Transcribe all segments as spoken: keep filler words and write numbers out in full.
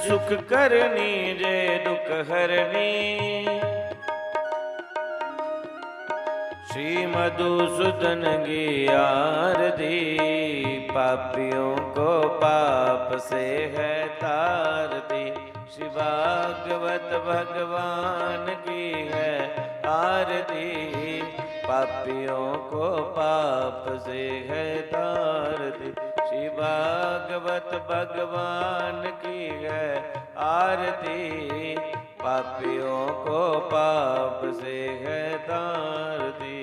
सुख करनी जे दुख हरनी। श्री मधुसूदन की आरती, पापियों को पाप से है तारती। श्री भागवत भगवान की है आरती, पापियों को पाप से है तारती। श्री भागवत भगवान की है आरती, पापियों को पाप से है तारती।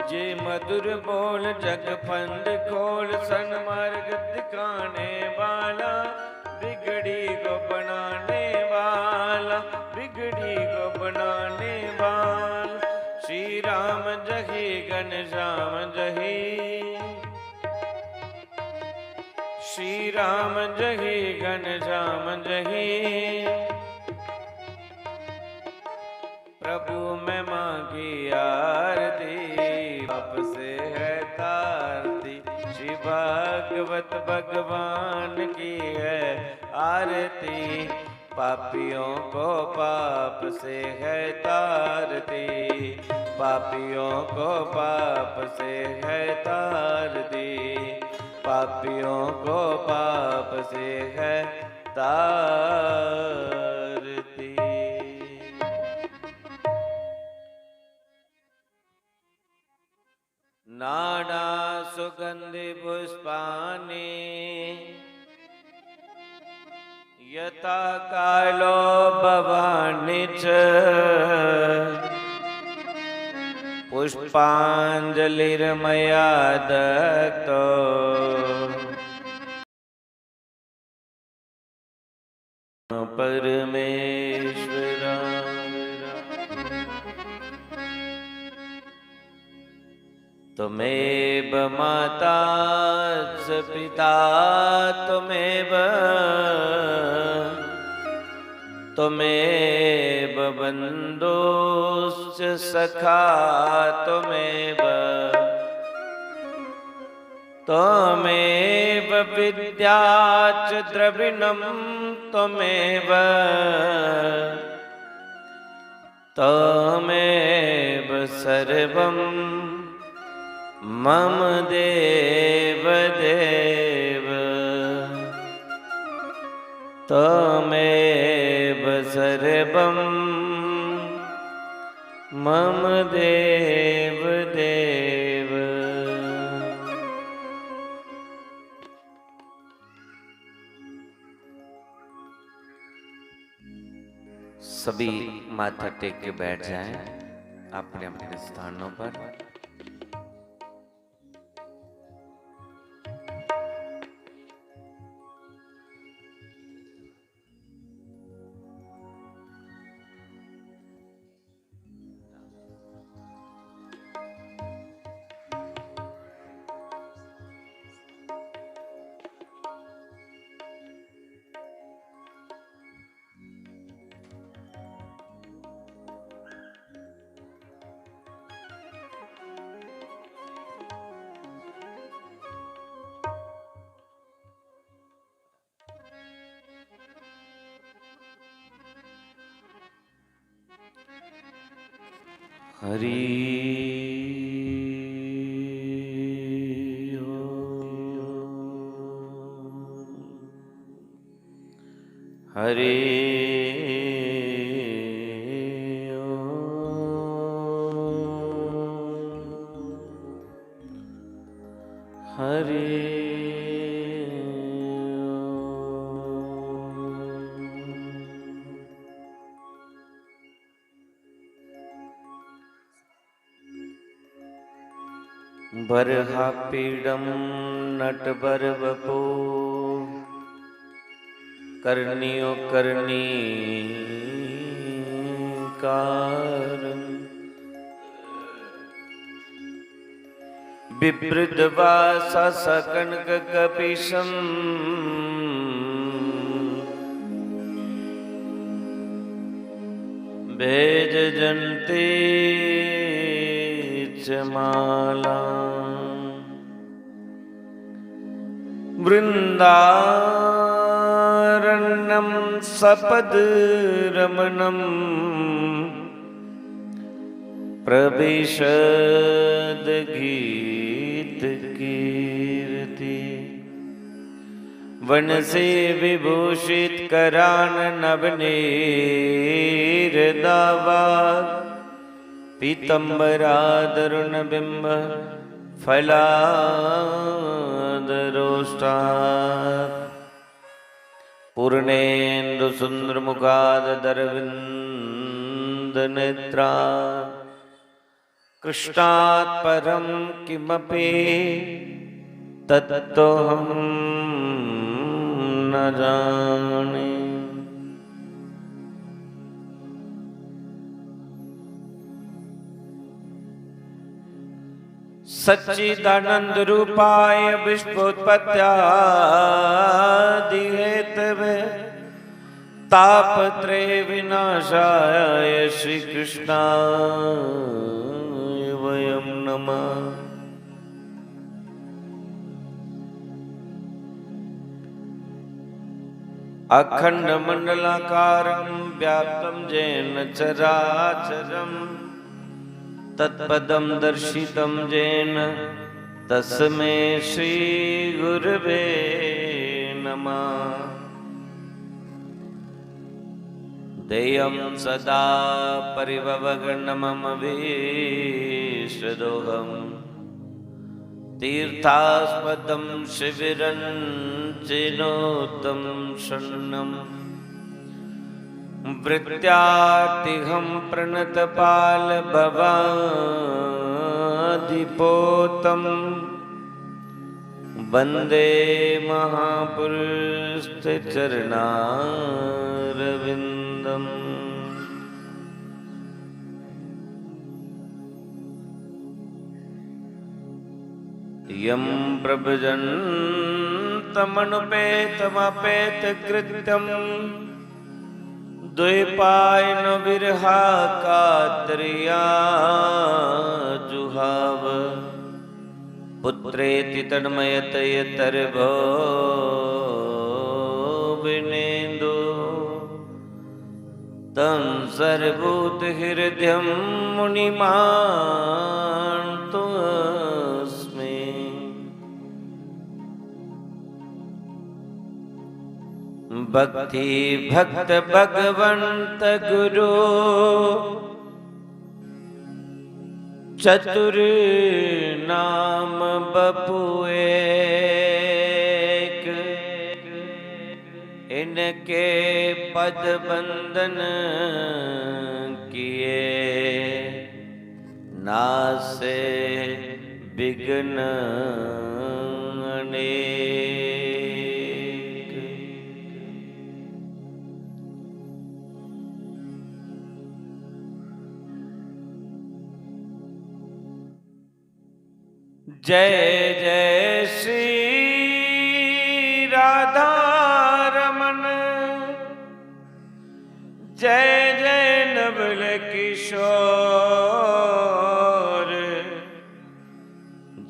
जे मधुर बोल जग फंद खोल, सन्मार्ग दिखाने वाला, बिगड़ी को बनाने वाला, बिगड़ी को बनाने वाला। श्री राम जही घनश्याम जही, श्री राम जही घनश्याम जही। प्रभु मैं मांगी आरती, पाप से है तारती। श्री भागवत भगवान की है आरती, पापियों को पाप से है तारती, पापियों को पाप से है तारती, पापियों को पाप से है तारती। नाना सुगंधि पुष्पाणि यथा कालो भवानि च। पुष्पांजलिर्मया दत्तो परमेश्वरा। त्वमेव माता च पिता त्वमेव, त्वमेव बन्धुश्च सखा त्वमेव। त्वमेव विद्या च द्रविणं त्वमेव, त्वमेव सर्वं मम देव देव। त्वमेव सर्वं मम देव देव। सभी माथा टेक के बैठ जाएं अपने अपने स्थानों पर। हरि ओम। हरि ओम। हरि ओम। बर्हापीडं नटबरवपु करनियो करनी कारण। विप्रदवा सा सकनक कपिशम। भेज जंती च माला। वृंदारण्यम सपद रमणम। प्रविशद गीत कीर्ति। वनसे विभूषित करान नवनीर दावा। पीतंबरादरुण बिंब फलादरोष्टा। पूर्णेन्दु सुंदर मुखादरविंद नेत्रा। कृष्णात् परं किमपि तत्त्वहं न जाने। सच्चिदानंद रूपाय विश्वोत्पत्त्यादि हेतवे। तापत्रय विनाशाय श्री कृष्णाय वयं नमः। अखंड मंडलाकारं व्याप्तं जेन चराचरं। तत्पदं दर्शितं जेन तस्मै श्री गुरवे नमः। देयं सदा परिभवग्नममभीष्टदोहम्। तीर्थास्पदं शिबिरं चिनोतं शरणम्। वृत्त्यार्थिहं प्रणतपालभवाद्दिपोतम्। वन्दे महापुरुषते चरणारविन्दम्। यं प्रव्रजन्तमनुपेतमपेतकृत्यम्। द्वैपायनो विरहाकातरया जुहाव। पुत्रेति तन्मयतयतरभोऽभिनेदुः। तं सर्वभूतहृदयं मुनिमानतोऽस्मि। भक्ति भक्त भगवंत गुरु चतुर नाम बपु एक। इनके पद बंदन किए नासे बिघ्न अनेक। जय जय श्री राधा रमन, जय जय नवल किशोर,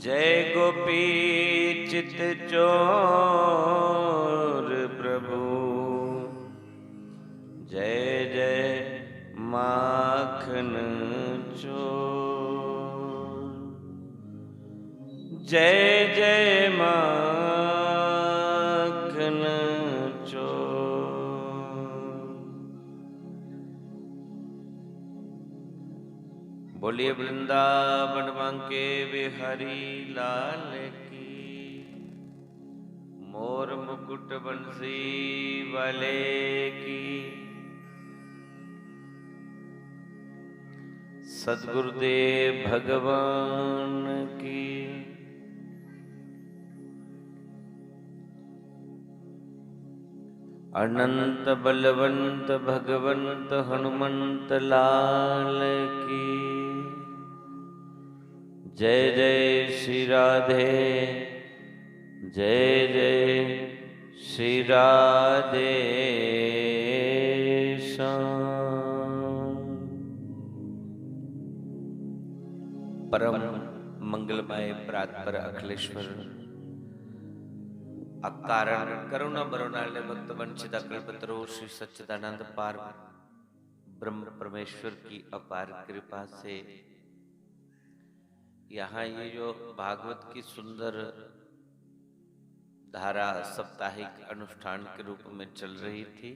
जय गोपी चित चोर प्रभु, जय जय माखन चोर, जय जय माखन चोर। बोलिए वृंदावन बांके बिहारी लाल की, मोर मुकुट बंसी वाले की, सतगुरुदेव भगवान की। अनंत बलवंत भगवंत हनुमंत लाल की। जय जय श्री राधे, जय जय श्री राधे श्याम। परम मंगलमय परात्पर अखिलेश्वर अकारण करुणा बरुणाले भक्त वंशिता कल्पतरु श्री सच्चिदानंद पार ब्रह्म परमेश्वर की अपार कृपा से यहाँ ये जो भागवत की सुंदर धारा साप्ताहिक अनुष्ठान के रूप में चल रही थी,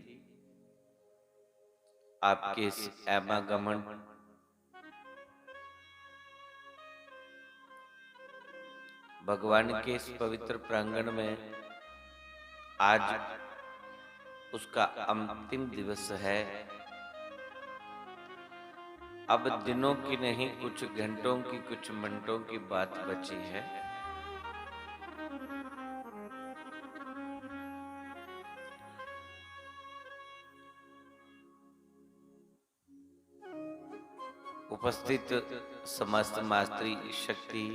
आपके इस आवागमन भगवान के इस पवित्र प्रांगण में आज उसका अंतिम दिवस है। अब दिनों की नहीं, कुछ घंटों की, कुछ मिनटों की बात बची है। उपस्थित समस्त मातृ शक्ति,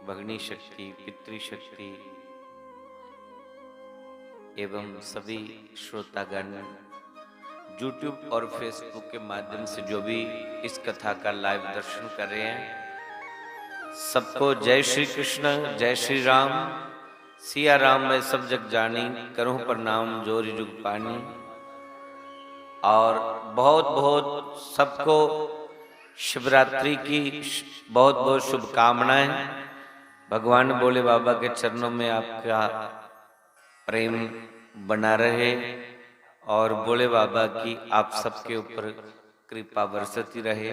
भगिनी शक्ति, पितृ शक्ति एवं सभी श्रोतागण, YouTube और Facebook के माध्यम से जो भी इस कथा का लाइव दर्शन कर रहे हैं, सबको जय श्री कृष्ण, जय श्री राम। सिया राम मैं सब जग जानी, करूं प्रणाम जोरि जुग पानी। और बहुत बहुत सबको शिवरात्रि की श-, बहुत बहुत शुभकामनाएं। भगवान भोले बाबा के चरणों में आपका प्रेम बना रहे और भोले बाबा की आप सबके ऊपर कृपा बरसती रहे।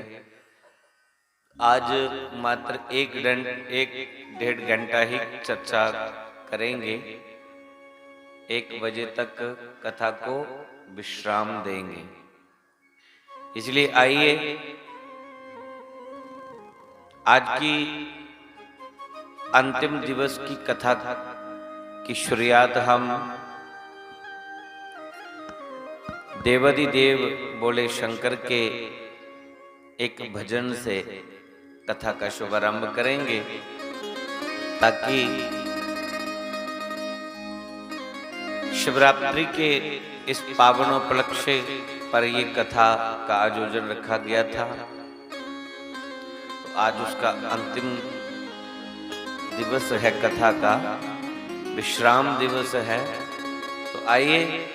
आज मात्र एक घं-, एक डेढ़ घंटा ही चर्चा करेंगे, एक बजे तक कथा को विश्राम देंगे। इसलिए आइए, आज की अंतिम दिवस की कथा की शुरुआत हम देवादिदेव भोले शंकर के एक भजन से कथा का शुभारंभ करेंगे, ताकि शिवरात्रि के इस पावन उपलक्ष्य पर ये कथा का आयोजन रखा गया था। तो आज उसका अंतिम दिवस है, कथा का विश्राम दिवस है। तो आइए,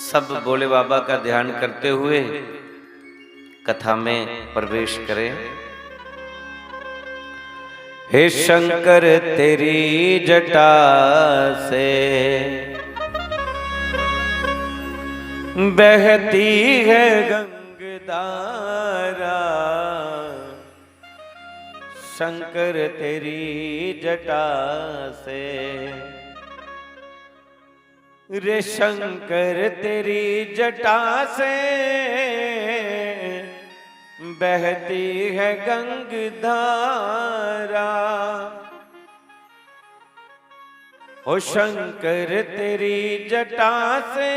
सब भोले बाबा का ध्यान करते हुए कथा में प्रवेश करें। हे शंकर, तेरी जटा से बहती है गंग धारा। शंकर, तेरी जटा से, रे शंकर, तेरी जटा से बहती है गंग धारा। ओ शंकर, तेरी जटा से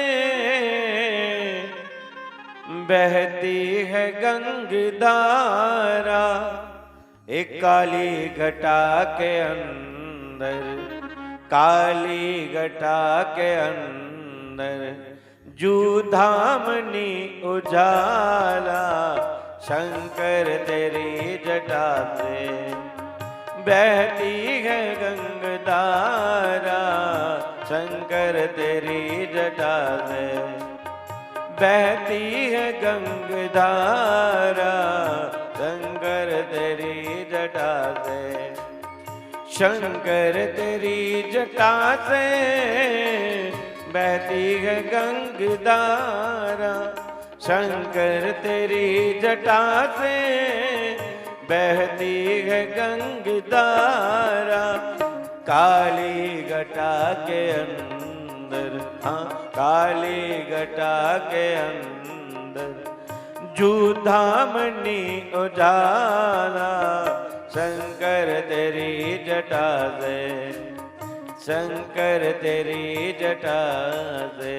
बहती है गंग धारा। एक काली घटा के अंदर, काली घटा के अंदर जू धामनी उजाला। शंकर, तेरी जटा से बहती है गंग धारा। शंकर, तेरी जटा से बहती है गंग धारा। शंकर, तेरी जटा से, शंकर, तेरी जटा से बहती है गंग धारा। शंकर, तेरी जटा से बहती है गंग धारा। काली घटा के अंदर, हाँ, काली घटा के अंदर जू धामनी उजाला। शंकर, तेरी जटा से, शंकर, तेरी जटा से।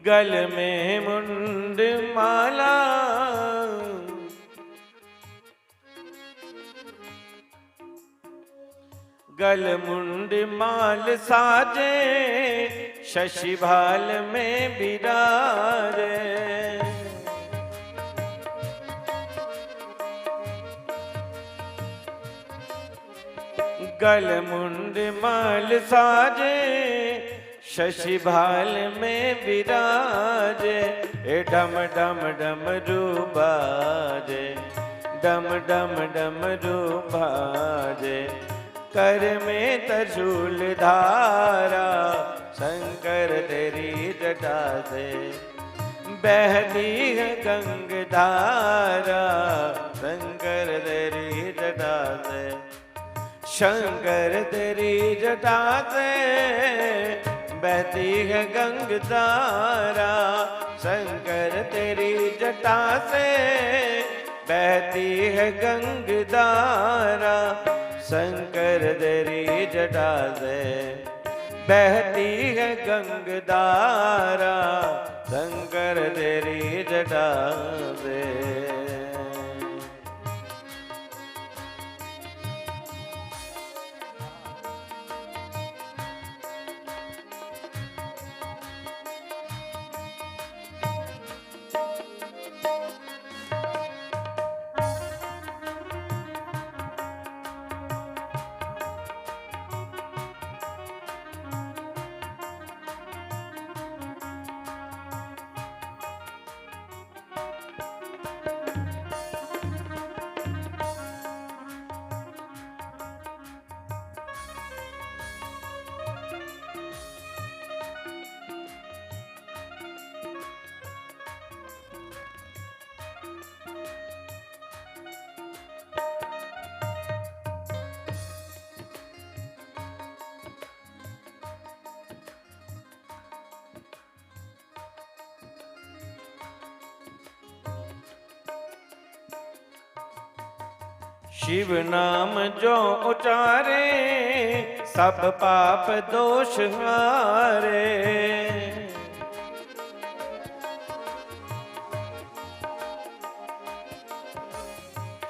गल में मुंड माला, गल मुंड माल साजे, शशि भाल में बिराजे। गल मुंड माल साजे, शशि भाल में बिराजे। ए डम डम डमरू बाजे, डम डम डमरू बाजे। कर में त्रिशूल धारा, शंकर तेरी जटा से बहती है गंग धारा, शंकर तेरी जटा से, शंकर तेरी जटा से बहती है गंग धारा, शंकर तेरी जटा से बहती है गंग धारा, शंकर तेरी जटा से बहती है गंग धारा, शंकर तेरी जटा से। शिव नाम जो उचारे, सब पाप दोष हारे।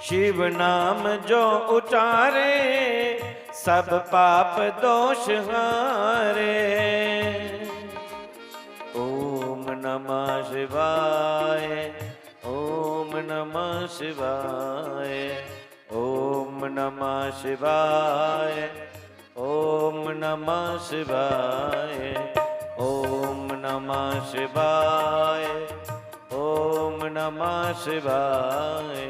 शिव नाम जो उचारे, सब पाप दोष हारे। ओम नमः शिवाय, ओम नमः शिवाय, ओम नमः शिवाय, ओम नमः शिवाय, ओम नमः शिवाय, ओम नमः शिवाय,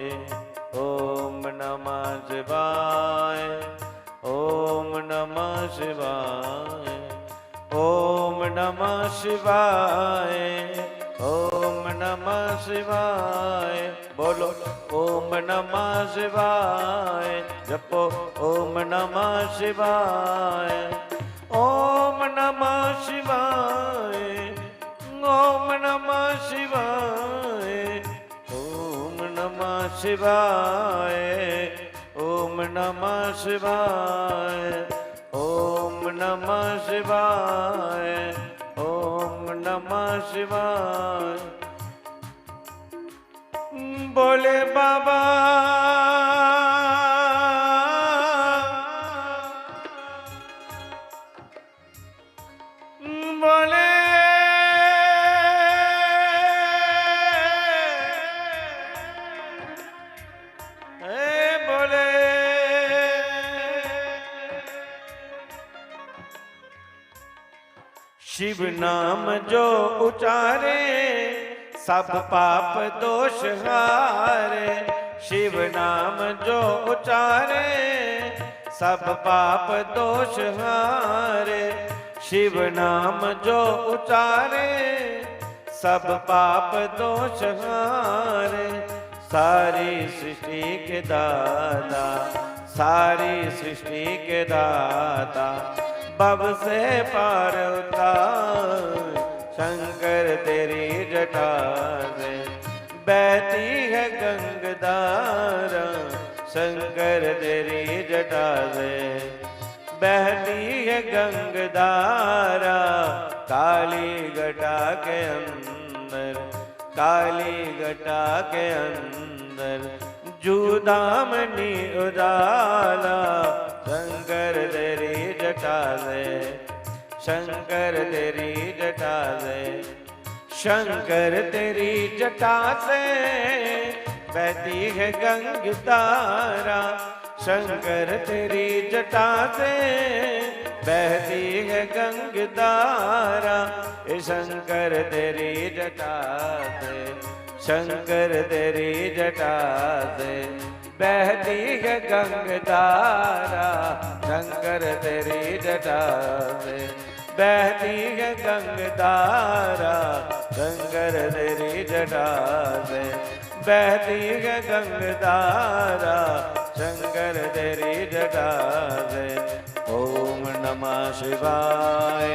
ओम नमः शिवाय, ओम नमः शिवाय। ओम नमः शिवाय, ओम नमः शिवाय। बोलो, ओम नमः शिवाय। जपो, ओम नमः शिवाय, ओम नमः शिवाय, ओम नमः शिवाय, ओम नमः शिवाय, ओम नमः शिवाय, ओम नमः शिवाय, ओम नमः शिवाय। बोले बाबा, बोले ए बोले। शिव नाम जो उचारे, सब पाप दोष हारे। शिव नाम जो उचारे, सब पाप दोष हारे। शिव नाम जो उचारे, सब पाप दोष हारे। सारी सृष्टि के दाता, सारी सृष्टि के दाता, भव से पार उतार। शंकर तेरी जटा से बहती है गंग धारा, शंकर तेरी जटा से बहती है गंग धारा। काली घटा के अंदर, काली घटा के अंदर, जूदामनी उजाला, शंकर तेरी जटा से, शंकर तेरी जटा से, शंकर तेरी जटा से बहती है गंग धारा, शंकर तेरी जटा से बहती है गंग धारा, ए शंकर तेरी जटा से, शंकर तेरी जटा से बहती है गंग धारा, शंकर तेरी जटा से बहती है गंग धारा, शंकर तेरी जटा से बहती है गंग धारा, शंकर तेरी जटा से। ओम नमः शिवाय,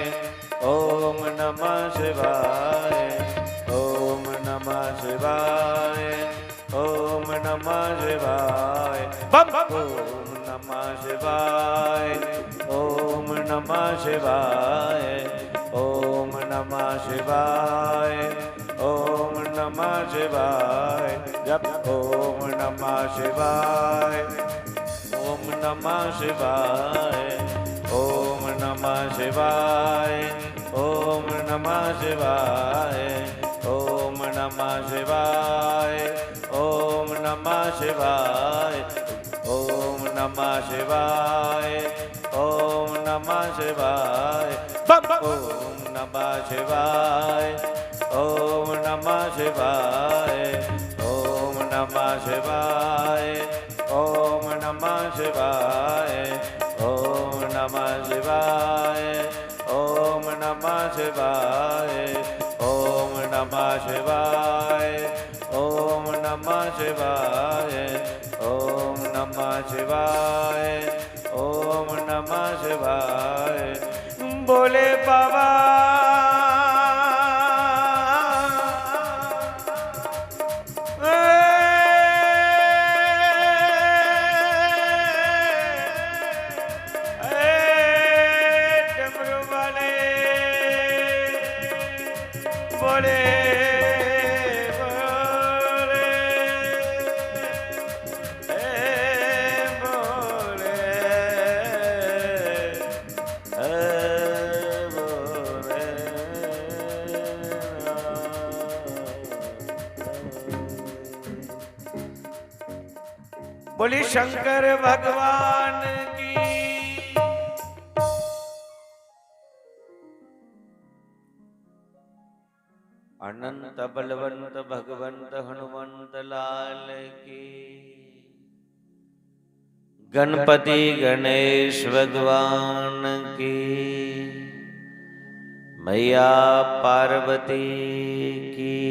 ओम नमः शिवाय, ओम नमः शिवाय, ओम नमः शिवाय। बम, बम। ओम नमः शिवाय, ओम नमः शिवाय, ओम नमः शिवाय, ओम नमः शिवाय। जप। ओम नमः शिवाय, ओम नमः शिवाय, ओम नमः शिवाय, ओम नमः शिवाय, ओम नमः शिवाय, ओम नमः शिवाय, ओम नमः शिवाय, ओम नमः शिवाय। बम, बम। ओम नमः शिवाय, ओम नमः शिवाय, ओम नमः शिवाय, ओम नमः शिवाय, ओम नमः शिवाय, ओम नमः शिवाय, ओम नमः शिवाय, ओम नमः शिवाय, ओम नमः शिवाय, ओम नमः शिवाय। बोले बाबा। ए, ए, डमरू वाले, बोले, बोले, ए, बोले, ए, बोले। बोली शंकर भगवान की। अनंत बलवंत भगवंत हनुमंत लाल की। गणपति गणेश भगवान की, मैया पार्वती की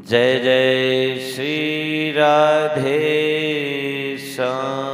जय। जय श्री राधे श्याम।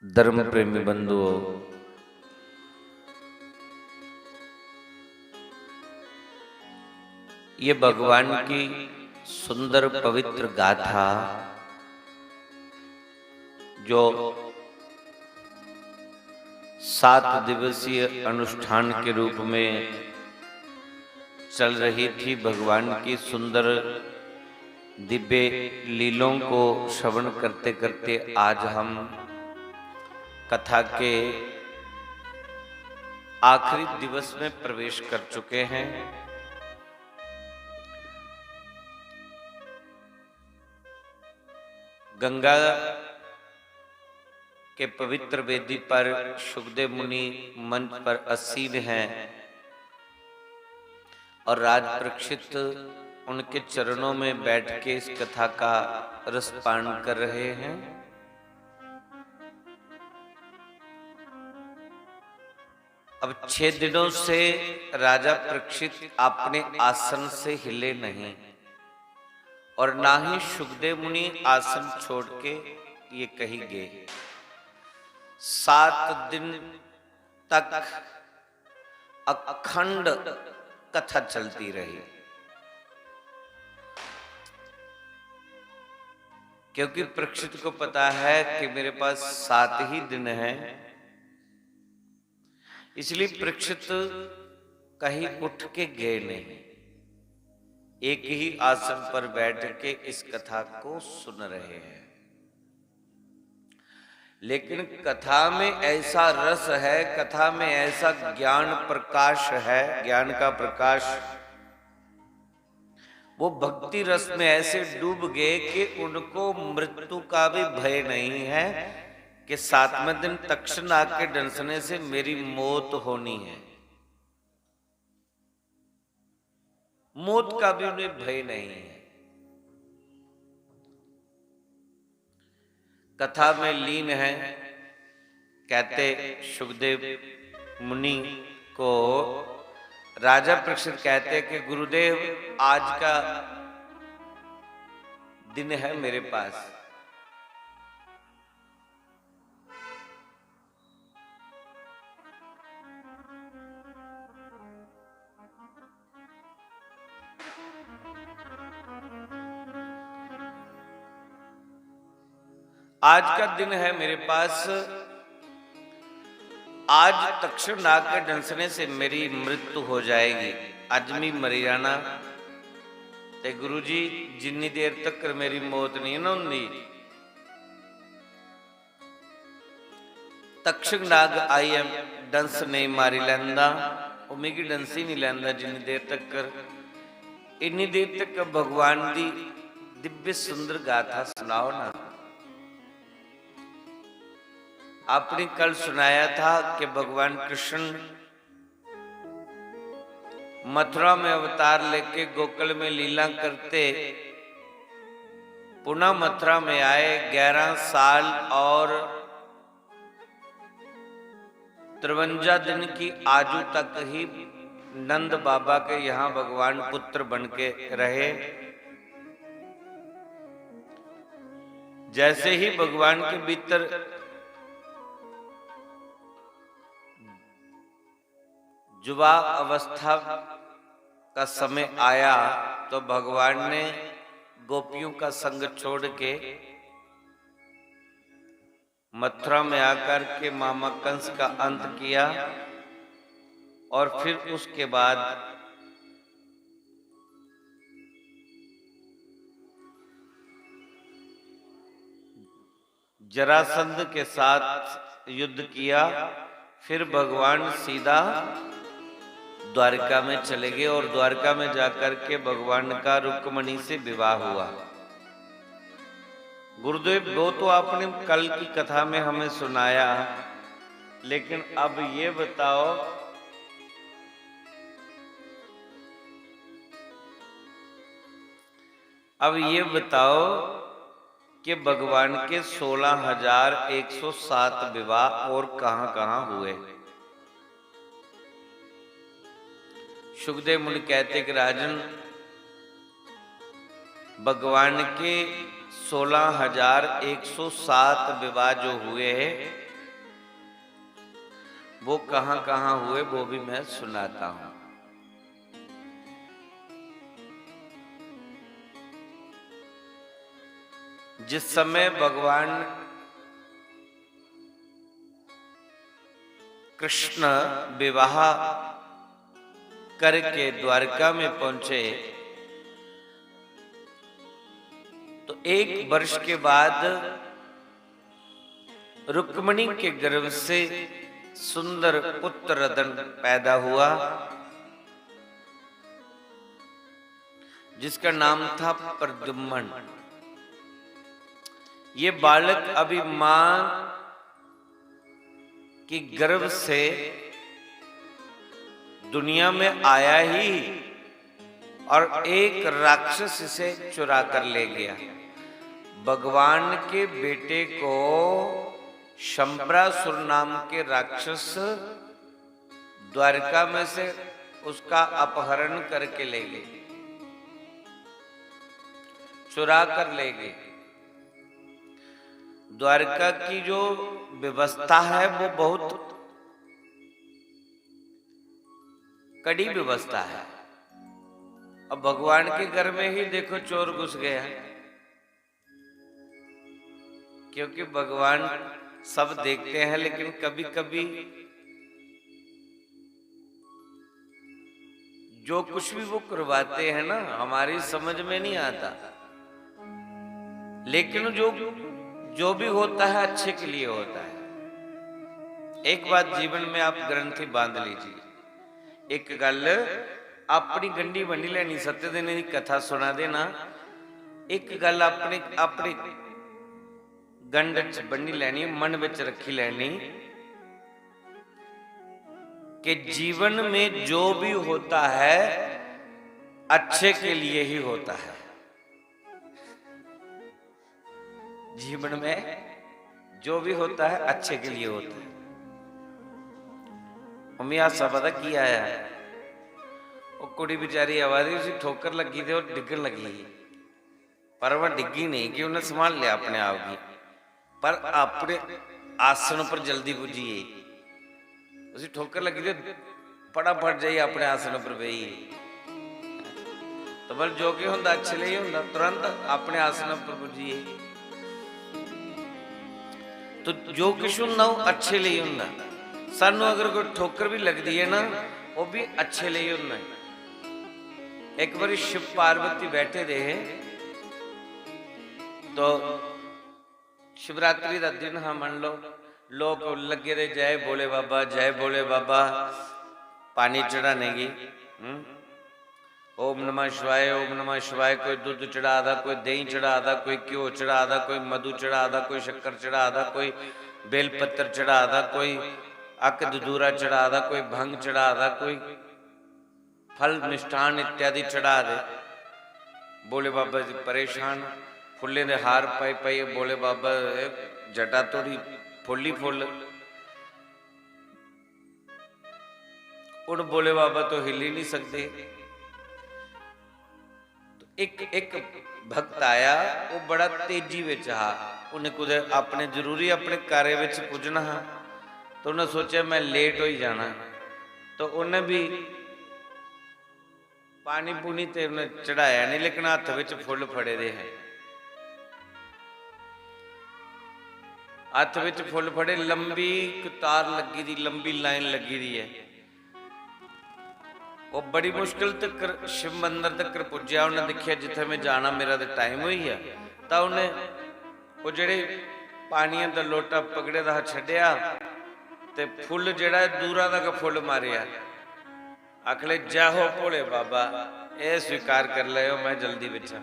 धर्म प्रेमी बंधुओं, ये भगवान की सुंदर पवित्र गाथा जो सात दिवसीय अनुष्ठान के रूप में चल रही थी, भगवान की सुंदर दिव्य लीलों को श्रवण करते करते आज हम कथा के आखिरी दिवस में प्रवेश कर चुके हैं। गंगा के पवित्र वेदी पर शुकदेव मुनि मंच पर आसीन हैं और राज परीक्षित उनके चरणों में बैठ के इस कथा का रसपान कर रहे हैं। अब छह दिनों से राजा परीक्षित अपने आसन से हिले नहीं और ना ही शुकदेव मुनि आसन छोड़ के ये कहीं गए। सात दिन तक अखंड कथा चलती रही, क्योंकि परीक्षित को पता है कि मेरे पास सात ही दिन हैं, इसलिए परीक्षित कहीं उठ के गए नहीं, एक ही आसन पर बैठ के इस कथा को सुन रहे हैं। लेकिन कथा में ऐसा रस है, कथा में ऐसा ज्ञान प्रकाश है, ज्ञान का प्रकाश, वो भक्ति रस में ऐसे डूब गए कि उनको मृत्यु का भी भय नहीं है कि सातवें दिन तक्षनाग के डंसने से मेरी मौत होनी है। मौत का भी उन्हें भय नहीं है। कथा में लीन है। कहते शुकदेव मुनि को, राजा परीक्षित कहते कि गुरुदेव, आज का दिन है मेरे पास। आज का दिन है मेरे पास, आज तक्षक नाग के डंसने से मेरी मृत्यु हो जाएगी, अज मी मरी जाना। ते गुरु जी, जिन्नी देर तक मेरी मौत नहीं ना होंदी, तक्षक नाग आई है, डंस नहीं मारी लैंदा, वो मिगी डंसी नहीं लैंदा जिन्नी देर तक, इन्नी देर तक भगवान दी दिव्य सुंदर गाथा सुनाओ ना। आपने कल सुनाया था कि भगवान कृष्ण मथुरा में अवतार लेके गोकुल में लीला करते पुनः मथुरा में आए। ग्यारह साल और तिरवंजा दिन की आयु तक ही नंद बाबा के यहाँ भगवान पुत्र बन के रहे। जैसे ही भगवान के भीतर युवा अवस्था का समय आया तो भगवान ने गोपियों का संग छोड़ के मथुरा में आकर के मामा कंस का अंत किया और फिर उसके बाद जरासंध के साथ युद्ध किया। फिर भगवान सीधा द्वारका में चले गए और द्वारका में जाकर के भगवान का रुक्मणी से विवाह हुआ। गुरुदेव, वो तो आपने कल की कथा में हमें सुनाया, लेकिन अब ये बताओ, अब ये बताओ कि भगवान के सोलह हजार एक सौ सात विवाह और कहाँ-कहाँ हुए? शुकदेव मुनि कहते कि राजन, भगवान के सोलह हजार एक सौ सात विवाह जो हुए हैं, वो कहाँ-कहाँ हुए, वो भी मैं सुनाता हूँ। जिस समय भगवान कृष्ण विवाह करके द्वारका में पहुंचे, तो एक वर्ष के बाद रुक्मणी के गर्भ से सुंदर पुत्र रतन पैदा हुआ, जिसका नाम था प्रद्युम्न। ये बालक अभी मां के गर्भ से दुनिया में आया ही और एक राक्षस इसे चुरा कर ले गया। भगवान के बेटे को शंबरासुर नाम के राक्षस द्वारिका में से उसका अपहरण करके ले गए, चुरा कर ले गए। द्वारिका की जो व्यवस्था है, वो बहुत कड़ी व्यवस्था है। अब भगवान के घर में ही देखो, चोर घुस गया, क्योंकि भगवान सब देखते हैं, लेकिन कभी-कभी जो कुछ भी वो करवाते हैं ना, हमारी समझ में नहीं आता, लेकिन जो, जो भी होता है, अच्छे के लिए होता है। एक बात जीवन में आप ग्रंथि बांध लीजिए, एक गल अपनी गंढी बन्नी लैनी, सत्य दिन की कथा सुना देना, एक गल अपने, अपने गंढ च बन्नी लैनी, मन विच रखी लैनी कि जीवन में जो भी होता है, अच्छे के लिए ही होता है। जीवन में जो भी होता है, अच्छे के लिए होता है। मम्मी, हादसा पता की आया है? वो कुड़ी बेचारी आवा दी, उसी ठोकर लगी ते ओह् डिग्गन लगी ही, पर वह डिग्गी नहीं, कि उन्हें संभाल लिया अपने आप गी, पर अपने आसन पर जल्दी पुज्जी गई। उसी ठोकर लगी ते फटाफट जाइयै अपने आसन पर बेही गई। तो बल जो कि होंदा अच्छे लेई होंदा, तुरंत अपने आसन पर पुज्जी गई। तो जो किश होंदा, ओह् अच्छे लेई होंदा। सानू अगर कोई ठोकर भी लगदी है ना, ओह् भी अच्छे लेई होंदा है। एक बारी शिव पार्वती बैठे दे हे, तो शिवरात्रि दा दिन हा, मन लो, लोक लग्गे दे, "जय भोले बाबा, जय भोले बाबा।" पानी चढ़ाने गी, हम्म? "ओम नमः शिवाय, ओम नमः शिवाय।" कोई दुद्ध चढ़ा दा, कोई देहीं चढ़ा दा, कोई घ्यो चढ़ा दा, कोई मधु चढ़ा दा, कोई शक्कर चढ़ा दा, कोई बेलपत्र चढ़ा दा, कोई अक ददूरा चढ़ा दा, कोई भंग चढ़ा दा, कोई फल मिष्ठान इत्यादि चढ़ा दे। भोले बाबा जी परेशान, फुल्लें दे हार पाई पाइयै भोले बाबा दे जटा तोड़ी फुल्ल ही फुल्ल। हुन भोले बाबा तो हिल्ली नहीं सकदे। तो इक, इक भक्त आया, ओह् बड़ा तेजी बिच हा, उन्हें कुतै अपने, जरूरी अपने कार्य बिच पुज्जना हा, तो उन्हें सोचेआ, "मैं लेट होई जाना।" तो उन्हें भी पानी पूनी ते उन्हें चढ़ाया नहीं, लेकिन हत्थ बिच फुल्ल फड़े दे हे। हत्थ बिच फुल्ल फड़े, लंबी कतार लग्गी दी, लंबी लाइन लग्गी दी है। ओह् बड़ी मुश्किल तकर शिव मंदर तकर पुज्जेआ। उन्हें दिक्खेआ, "जित्थै में जाना, मेरा ते टाइम होई गेआ।" तां उन्हें ओह् जेह्ड़े पानियै दा लोटा पकड़े दा हा, छड्डेआ ते फुल्ल जेह्ड़ा ऐ, दूरा दा गै फुल्ल मारेआ। आखले, "जय हो भोले बाबा, एह् स्वीकार करी लैओ, में जल्दी बिच आं,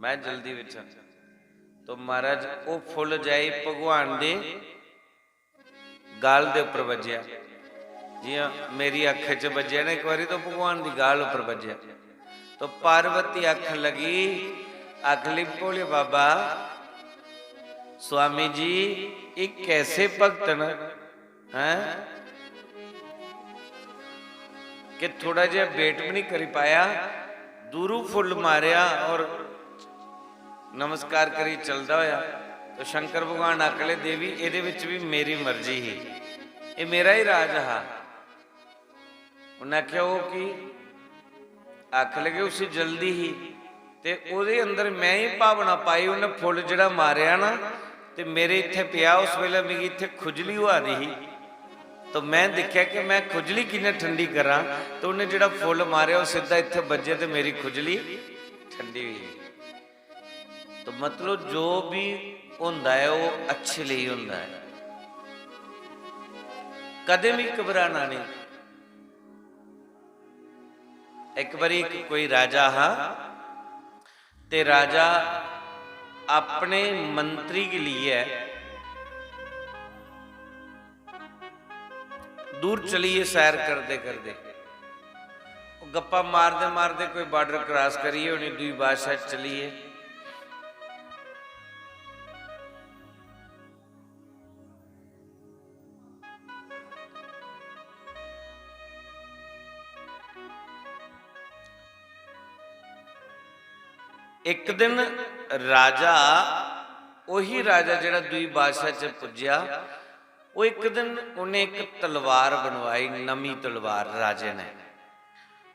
में जल्दी बिच आं।" तो महाराज, ओह् फुल्ल जाई भगवान दे गाल दे उप्पर बज्जेआ, जियां मेरी अक्ख च बज्जेआ ना इक बारी, तो भगवान दी गाल उप्पर बज्जेआ। तो पार्वती आखन लगी, आखली, "भोले बाबा, स्वामी जी, ये कैसे भक्त न, हैं, कि थोड़ा जेहा वेट भी नहीं करी पाया, दूरू फुल्ल मारेआ और नमस्कार करी चलदा होया।" तो शंकर भगवान आखले, "देवी, एह्दे विच भी मेरी मर्जी ही, एह् मेरा ही राज हा।" उन्नै आखेआ, "ओह् की?" आखन लगे, "उसी जल्दी ही, ते ओह्दे अंदर मैं ही भावना पाई, उन्नै फुल्ल जेह्ड़ा मारेआ ना, ते मेरे इत्थै पेआ, उस बेल्लै मिगी इत्थै खुजली होआ दी ही, तो मैं दिक्खेआ कि मैं खुजली कि'यां ठंडी करां, ते उन्नै जेह्ड़ा फुल्ल मारेआ, ओह् सिद्धा इत्थै बज्जे ते मेरी खुजली ठंडी होई गेई।" तो मतलब, जो भी होंदा ऐ, ओह् अच्छे लेई होंदा ऐ, कदें भी घबराना नहीं। एक बारी एक कोई राजा हा, ते राजा अपने मंत्री गी लेइयै दूर चली गे सैर करदे करदे। ओह् गप्पां मारदे मारदे कोई border cross करियै उ'नें दूई बादशाह च चली गे। इक दिन राजा, ओही राजा जेह्ड़ा दूई बादशाह च पुज्जेआ, ओह् इक दिन उ'नें इक तलवार बनवाई, नमीं तलवार राजे ने।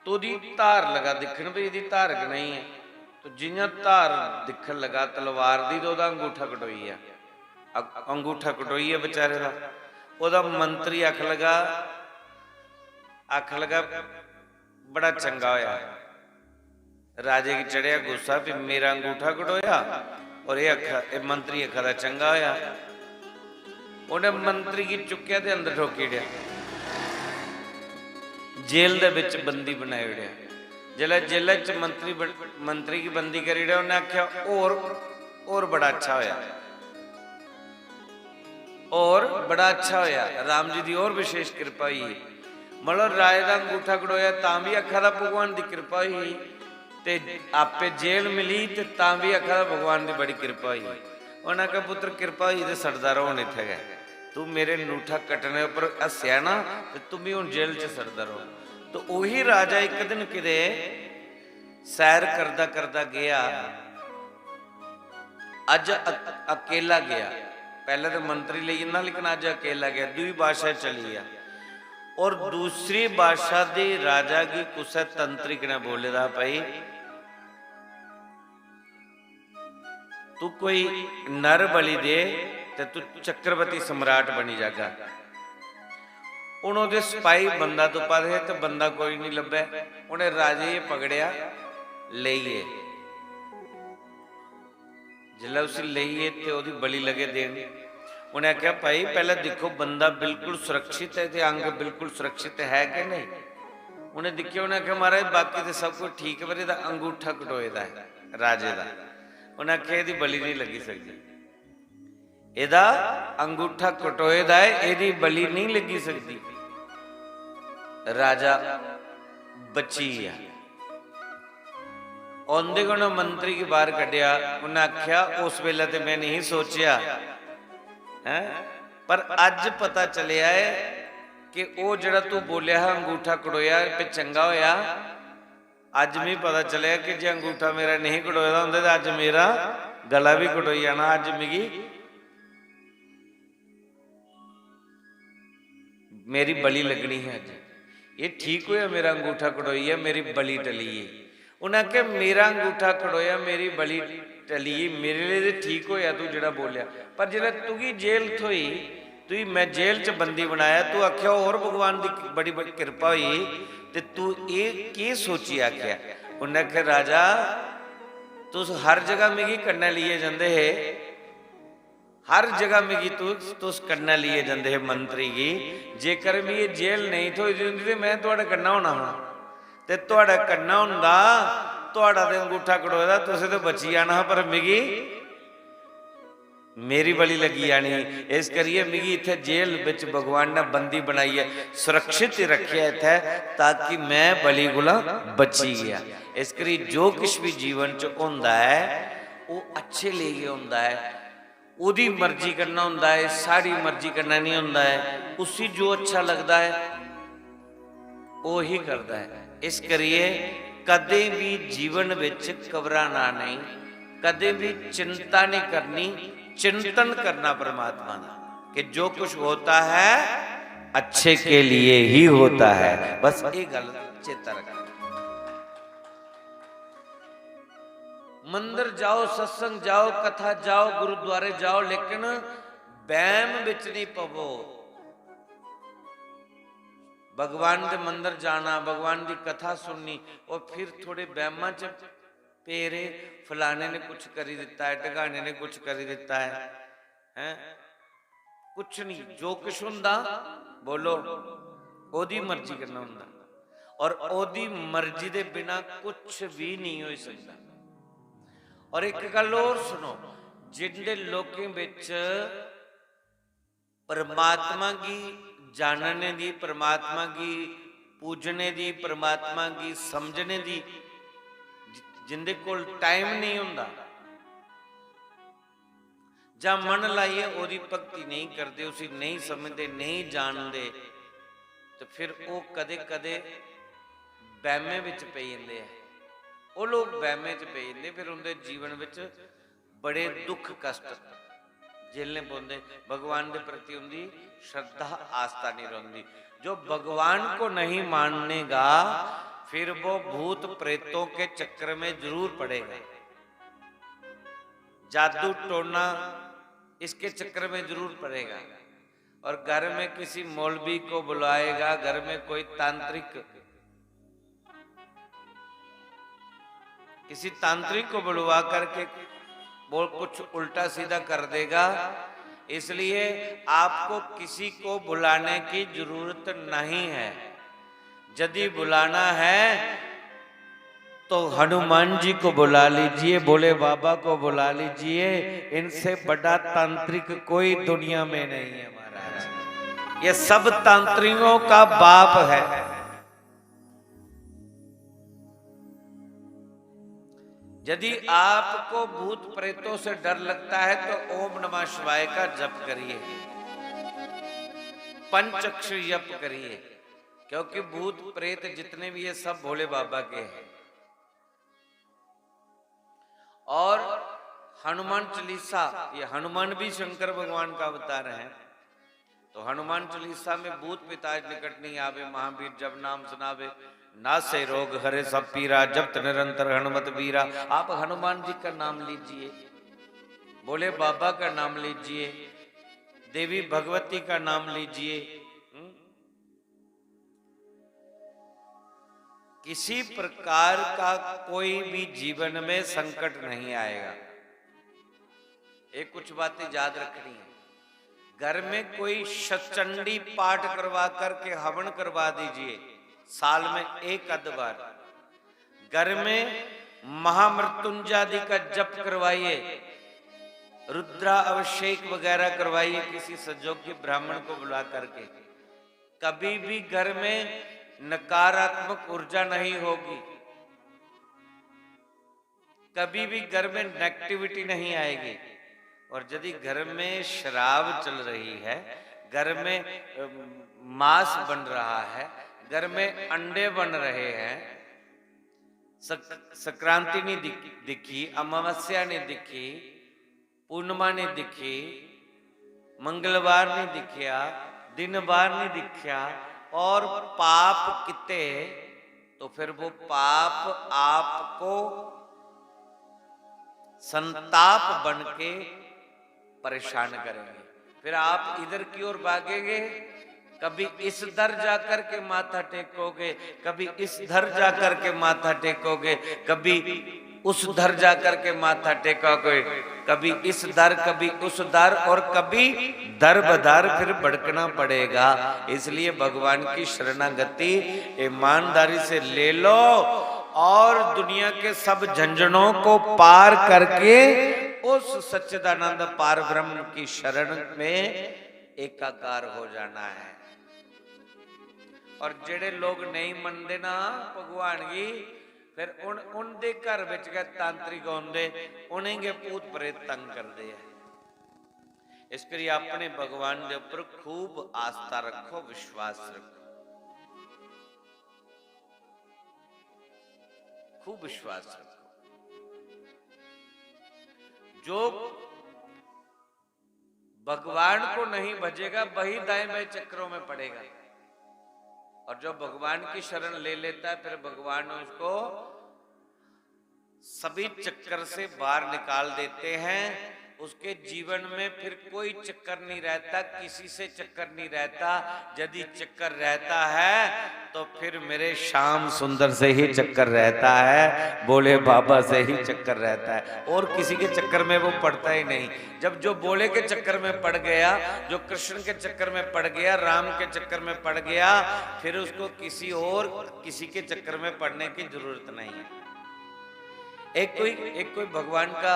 तो ओह्दी धार लगा दिक्खन, भई एह्दी धार कनेही ऐ। तो जि'यां धार दिक्खन लगा तलवार दी, ते ओह्दा अंगूठा कटोई गेआ। अ-, अंगूठा कटोई गेआ बेचारे दा। ओह्दा मंत्री आखन लगा, आखन लगा, "बड़ा चंगा होया।" राजे गी चढ़ेआ गुस्सा, "भी मेरा अंगूठा कटोया और एह् आखा, एह् मंत्री आखा दा चंगा होया।" उ'नें मंत्री गी चुक्केआ ते अंदर ठोकी ओड़ेआ, जेल दे बिच बंदी बनाई ओड़ेआ। जेल्लै जेलै च मंत्री बन-, मंत्री गी बंदी करी ओड़ेआ, उ'न्नै आखेआ, "होर, होर बड़ा अच्छा होया।" होर बड़ा अच्छा होया, राम जी दी होर विशेष किरपा होई गेई। मतलब, राजे दा अंगूठा कटोया, तां बी आखा दा भगवान दी किरपा होई गेई, ते आपे जेल मिली, ते तां बी आखा दा भगवान दी बड़ी किरपा होई गेई। उ'नें आखेआ, "पुत्तर, किरपा होई ते सड़दा रौह् हून इत्थै गै। तू मेरे अंगूठा कट्टने उप्पर हस्सेआ ना, ते तूं बी हून जेल च सड़दा रौह्।" तो ओही राजा इक दिन किते सैर करदा करदा गेआ, अज्ज अक-, अकेला गेआ। पैह्लें ते मंत्री लेई जंदा, लेकिन अज्ज अकेला गेआ, दूई बादशाह चली गेआ। और दूसरी बादशाह दे राजा गी कुसै तंत्री कन्नै बोले दा, "भाई, तू कोई नर बलि दे ते तू चक्रवर्ती सम्राट बनी जागा।" हून ओह्दे सपाही बंदा तुप्पा दे हे ते बंदा कोई निं लब्भै। उ'नें राजे गी पकड़ेआ, लेई गे। जिसलै उसी लेई गे ते ओह्दी बलि लगे देन। उ'नें आखेआ, "भाई, पैह्लें दिक्खो, बंदा बिल्कुल सुरक्षित ऐ ते अंग बिल्कुल सुरक्षित है कि नेईं?" उ'नें दिक्खेआ, उ'नें आखेआ, "महाराज, बाकी ते सब कुछ ठीक ऐ, पर एह्दा अंगूठा कटोए दा ऐ राजे दा।" उ'नें आखेआ, "एह्दी बलि निं लग्गी सकदी।" एह्दा अंगूठा कटोए दा ऐ, एह्दी बलि नेईं लग्गी सकदी। राजा बची गेआ। औंदे गै उ'नें मंत्री गी बाह्र कड्ढेआ। उ'न्नै आखेआ, "उस बेल्लै ते में नेईं सोचेआ, हैं? पर अज्ज पता चलेआ ऐ कि ओह् जेह्ड़ा तूं बोलेआ हा, अंगूठा कटोएआ, ते चंगा होएआ।" अज्ज मिगी पता चलेआ कि जे अंगूठा मेरा नेईं कटोए दा होंदा ते अज्ज मेरा गला बी कटोई जाना। अज्ज मिगी, मेरी बलि लग्गनी ही अज्ज। एह् ठीक होएआ, मेरा अंगूठा कटोई गेआ, मेरी बलि टली गेई। उ'नें आखेआ, "मेरा अंगूठा कटोएआ, मेरी बलि टली गेई, मेरे लेई ते ठीक होएआ तूं जेह्ड़ा बोलेआ, पर जिसलै तुगी जेल थ्होई, तुगी में जेल च बंदी बनाया, तू आखेआ होर भगवान दी बड़ी बड़ी किरपा होई, ते तू एह् केह् सोचियै आखेआ?" उ'न्नै आखेआ, "राजा, तुस हर जगह मिगी कन्नै लेइयै जंदे हे, हर जगह मिगी तुस, तुस कन्नै लेइयै जंदे हे मंत्री गी। जेकर मिगी एह् जेल नेईं थ्होई दी होंदी ते में थुआढ़े कन्नै होना हा, ते थुआढ़े कन्नै होंदा, थुआढ़ा ते अंगूठा कटोए दा, तुसें ते बची जाना हा, पर मिगी मेरी बलि लग्गी जानी ही। इस करियै मिगी इत्थै जेल बिच भगवान ने बंदी बनाइयै सुरक्षित रक्खेआ इत्थै, ताकि में बलि कोला बची गेआ।" इस करी जो किश बी जीवन च होंदा ऐ, ओह् अच्छे लेई गै होंदा ऐ, ओह्दी मर्जी कन्नै होंदा ऐ, साढ़ी मर्जी कन्नै निं होंदा ऐ। उसी जो अच्छा लगदा ऐ, ओही करदा ऐ। इस करियै कदें बी जीवन बिच घबराना नेईं, कदें बी चिंता नेईं करनी, चिंतन करना परमात्मा दा कि जो कुछ होता है अच्छे के लिए ही होता है। बस ये गल चेता रखना। मंदर जाओ, सत्संग जाओ, कथा जाओ, गुरुद्वारे जाओ, लेकिन बैम बिच नहीं पवो। भगवान दे मंदर जाना, भगवान दी कथा सुननी, और फिर थोड़े बैमां च पेरे, फलाने ने कुछ करी दिता है, ढगाने ने कुछ करी दिता है, हैं? कुछ नहीं, जो कुछ हुंदा, बोलो, ओदी मर्जी कन्नै हुंदा, और ओदी मर्जी दे बिना कुछ भी नहीं होई सकदा। और एक गल्ल और सुनो, जिंदे लोकें बिच परमात्मा गी जानने दी, परमात्मा गी पूजने दी, परमात्मा गी समझने दी जि-, जिंदे कोल टाइम नहीं हुंदा, जां मन लाइयै ओह्दी भक्ति नेईं करदे, उसी नेईं समझदे, नेईं जानदे, ते फिर ओह् कदें-कदें बैह्में बिच पेई जंदे ऐ। ओह् लोक बैह्में च पेई जंदे, फिर उं'दे जीवन बिच बड़े दुख कष्ट झेलने पौंदे। भगवान दे प्रति उं'दी श्रद्धा आस्था नहीं रौंह्दी। जो भगवान को नहीं मानेगा, फिर वो भूत प्रेतों के चक्कर में जरूर पड़ेगा। जादू टोना, इसके चक्कर में जरूर पड़ेगा। और घर में किसी मौलवी को बुलाएगा, घर में कोई तांत्रिक, किसी तांत्रिक को बुलवा करके वो कुछ उल्टा सीधा कर देगा। इसलिए आपको किसी को बुलाने की जरूरत नहीं है। यदि बुलाना है तो हनुमान जी को बुला लीजिए, भोले बाबा को बुला लीजिए। इनसे बड़ा तांत्रिक कोई दुनिया में नहीं है महाराज। ये सब तांत्रिकों का बाप है। यदि आपको भूत प्रेतों से डर लगता है तो ओम नमः शिवाय का जप करिए, पंचक्षर जप करिए, क्योंकि भूत प्रेत जितने भी ये सब भोले बाबा के हैं। और हनुमान चालीसा, ये हनुमान भी शंकर भगवान का अवतार है। तो हनुमान चालीसा में भूत पिशाच निकट नहीं आवे, महावीर जब नाम सुनावे, नासे रोग हरे सब पीरा, जपत निरंतर हनुमत बीरा। आप हनुमान जी का नाम लीजिए, भोले बाबा का नाम लीजिए, देवी भगवती का नाम लीजिए। हम्म? किसी प्रकार का कोई भी जीवन में संकट नहीं आएगा। ये कुछ बातें याद रखनी है। घर में कोई शतचंडी पाठ करवा करके हवन करवा दीजिए, साल में एक आध बार। घर में महामृत्युंजयादि का जप करवाइए, रुद्रा अभिषेक वगैरह करवाइए, किसी सजोग्य ब्राह्मण को बुला करके। कभी भी घर में नकारात्मक ऊर्जा नहीं होगी, कभी भी घर में नेगेटिविटी नहीं आएगी। और यदि घर में शराब चल रही है, घर में, अम, मांस बन रहा है, घर में अंडे बन रहे हैं, सक-, संक्रांति नहीं दिख-, दिखी, अमावस्या नहीं दिखी, पूर्णिमा नहीं दिखी, मंगलवार नहीं दिखिया, दिनवार नहीं दिखिया और पाप किते, तो फिर वो पाप आपको संताप बन के परेशान करेंगे। फिर आप इधर की ओर भागेंगे, कभी इस दर जा करके माथा टेकोगे, कभी इस दर जा करके माथा टेकोगे, कभी उस दर जा करके माथा टेकोगे, कभी इस दर, कभी उस दर, और कभी दर बदर फिर भटकना पड़ेगा। इसलिए भगवान की शरणागति ईमानदारी से ले लो और दुनिया के सब झंझनों को पार करके उस सच्चिदानंद पार ब्रह्म की शरण में एकाकार हो जाना है। और जेड़े लोग नहीं मनदे ना भगवान गी, फिर उन, उनदे घर बिच गै तांत्रिक औंदे, उ'नेंगी भूत प्रेत तंग करदे ऐ। इस करियै अपने भगवान दे उप्पर खूब आस्था रखो, विश्वास रखो, खूब विश्वास रखो। जो भगवान को नहीं भजेगा, वही दाएं बाएं चक्करों में पड़ेगा। और जो भगवान की शरण ले लेता है, फिर भगवान उसको सभी चक्कर से बाहर निकाल देते हैं। उसके जीवन में फिर कोई चक्कर नहीं रहता, किसी से चक्कर नहीं रहता। यदि चक्कर रहता है तो फिर मेरे श्याम सुंदर से ही चक्कर रहता है, भोले बाबा से ही चक्कर रहता है, और किसी के चक्कर में वो पड़ता ही नहीं। जब जो भोले के चक्कर में पड़ गया, जो कृष्ण के चक्कर में पड़ गया, राम के चक्कर में पड़ गया, फिर उसको किसी और, किसी के चक्कर में पड़ने की जरूरत नहीं है। एक कोई, एक कोई भगवान का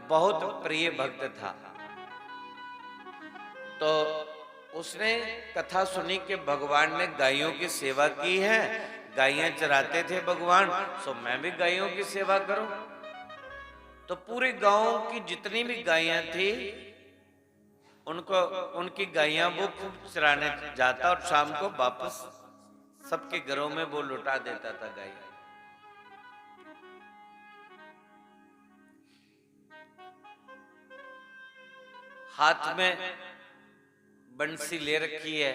बहुत प्रिय भक्त था, तो उसने कथा सुनी कि भगवान ने गायों की सेवा की है, गायें चराते थे भगवान, सो मैं भी गायों की सेवा करूं। तो पूरे गांव की जितनी भी गायें थी, उनको, उनकी गायें वो खूब चराने जाता और शाम को वापस सबके घरों में वो लौटा देता था गाय। हाथ में बंसी ले रखी है,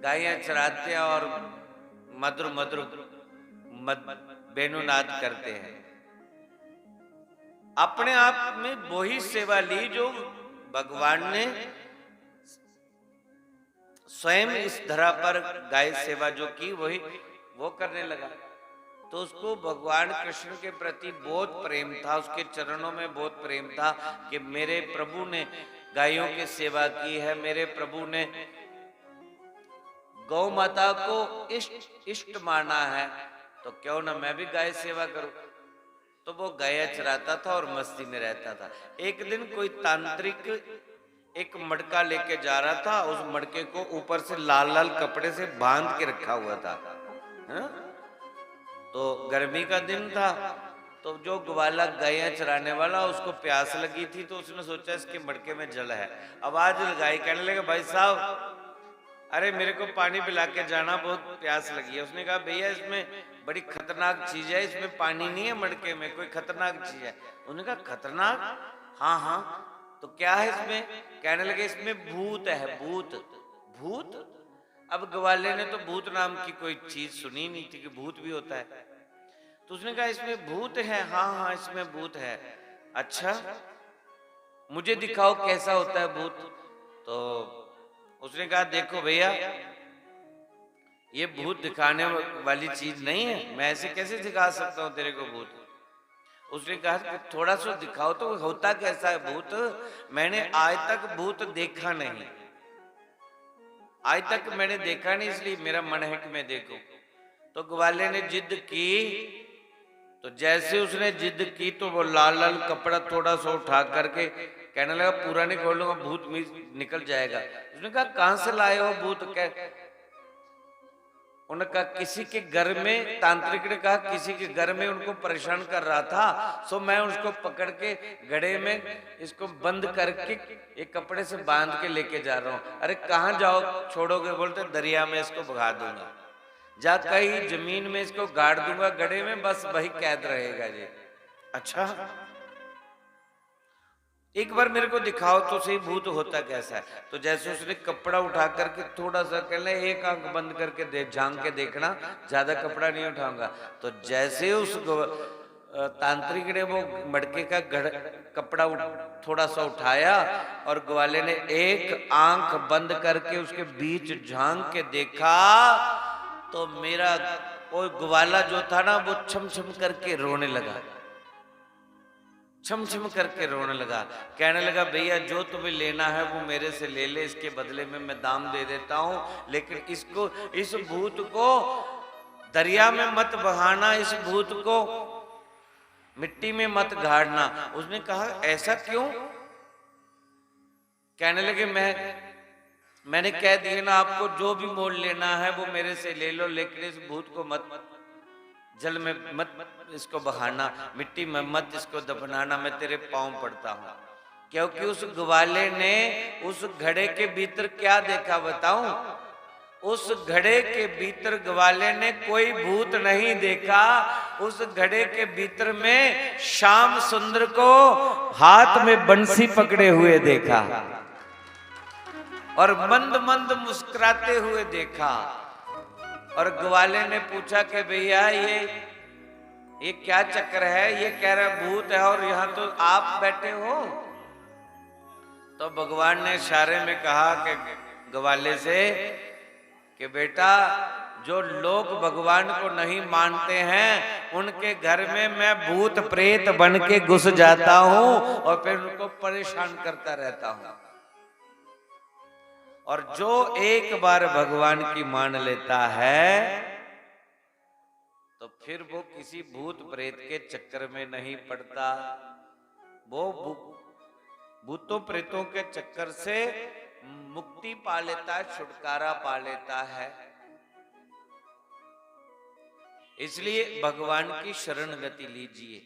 गायें चराते हैं और मधुर मधुर मद-, वेणुनाद करते हैं। अपने आप में वही सेवा ली जो भगवान ने स्वयं इस धरा पर गाय सेवा जो की, वही वो करने लगा। तो उसको भगवान कृष्ण के प्रति बहुत प्रेम था, उसके चरणों में बहुत प्रेम था कि मेरे प्रभु ने गायों की सेवा की है, मेरे प्रभु ने गौ माता को इष्ट, इष्ट माना है, तो क्यों ना मैं भी गाय सेवा करूं। तो वो गाय चराता था और मस्ती में रहता था। एक दिन कोई तांत्रिक एक मटका लेके जा रहा था, उस मटके को ऊपर से लाल लाल कपड़े से बांध के रखा हुआ था। हाँ? तो गर्मी का दिन था, तो जो ग्वाला गायें चराने वाला, उसको प्यास लगी थी, तो उसने सोचा इसके मटके में जल है। आवाज लगाई, कहने लगे, "भाई साहब, अरे मेरे को पानी पिला के जाना, बहुत प्यास लगी है।" उसने कहा, "भैया, इसमें बड़ी खतरनाक चीज है, इसमें पानी नहीं है मटके में, कोई खतरनाक चीज है।" उन्होंने कहा, "खतरनाक?" "हाँ, हाँ।" "तो क्या है इसमें?" कहने लगे, "इसमें भूत है, भूत।" "भूत?" अब ग्वाले ने तो भूत नाम की कोई चीज सुनी नहीं थी कि भूत भी होता है। तो उसने कहा, "इसमें भूत है?" "हाँ, हाँ, इसमें भूत है।" "अच्छा, मुझे दिखाओ कैसा होता है भूत।" तो उसने कहा, "देखो भैया, ये भूत दिखाने वाली चीज नहीं है, मैं ऐसे कैसे दिखा सकता हूँ तेरे को भूत?" उसने कहा कि थोड़ा सा दिखाओ तो, होता कैसा है भूत? मैंने आज तक भूत देखा नहीं, आज तक मैंने देखा नहीं, इसलिए मेरा मन है कि मैं देखूं। तो ग्वाले ने जिद की, तो जैसे उसने जिद की तो वो लाल लाल कपड़ा थोड़ा सा उठा करके कहने लगा, "पूरा नहीं खोलूंगा, भूत निकल जाएगा।" उसने कहा, "कहां से लाए हो भूत?" कह उन्होंने कहा, "किसी के घर में," तांत्रिक ने कहा, "किसी के घर में उनको परेशान कर रहा था, सो मैं उसको पकड़ के घड़े में इसको बंद करके एक कपड़े से बांध के लेके जा रहा हूँ।" "अरे, कहाँ जाओ, छोड़ोगे?" बोलते, "दरिया में इसको बहा दूंगा, जा कहीं जमीन में इसको गाड़ दूंगा घड़े में, बस वही कैद रहेगा जी।" "अच्छा, एक बार मेरे को दिखाओ तो सही, भूत होता कैसा है।" तो जैसे उसने कपड़ा उठा करके थोड़ा सा, कहने, "एक आंख बंद करके दे, झांक के देखना, ज्यादा कपड़ा नहीं उठाऊंगा।" तो जैसे उस गो-, अ, तांत्रिक ने वो मटके का घड़-, कपड़ा उठ-, थोड़ा सा उठाया और ग्वाले ने एक आंख बंद करके उसके बीच झांक के देखा, तो मेरा वो ग्वाला जो था ना, वो छम छम करके रोने लगा, छम छम करके रोने लगा, कहने लगा, "भैया, जो तुम्हें लेना है वो मेरे से ले ले, इसके बदले में मैं दाम दे देता हूँ, लेकिन इसको, इस भूत को दरिया में मत बहाना, इस भूत को मिट्टी में मत गाड़ना।" उसने कहा, "ऐसा क्यों?" कहने लगे, "मैं, मैंने कह दिया ना आपको, जो भी मोल लेना है वो मेरे से ले लो, लेकिन इस भूत को मत, जल में मत इसको बहाना, मिट्टी में मत इसको दफनाना, मैं तेरे पाँव पड़ता हूँ।" क्योंकि उस ग्वाले ने उस घड़े के भीतर क्या देखा बताऊं? उस घड़े के भीतर ग्वाले ने कोई भूत नहीं देखा। उस घड़े के भीतर में श्याम सुंदर को हाथ में बंसी पकड़े हुए देखा और मंद मंद मुस्कुराते हुए देखा। और ग्वाले ने पूछा कि, "भैया, ये, ये क्या चक्कर है?" ये कह रहा, "भूत है और यहाँ तो आप बैठे हो।" तो भगवान ने इशारे में कहा कि ग्वाले से कि, "बेटा, जो लोग भगवान को नहीं मानते हैं, उनके घर में मैं भूत प्रेत बन के घुस जाता हूँ और फिर उनको परेशान करता रहता हूँ। और जो एक बार भगवान की मान लेता है, तो फिर वो किसी भूत प्रेत के चक्कर में नहीं पड़ता। वो भू-, भूतों प्रेतों के चक्कर से मुक्ति पा लेता है, छुटकारा पा लेता है।" इसलिए भगवान की शरण गति लीजिए,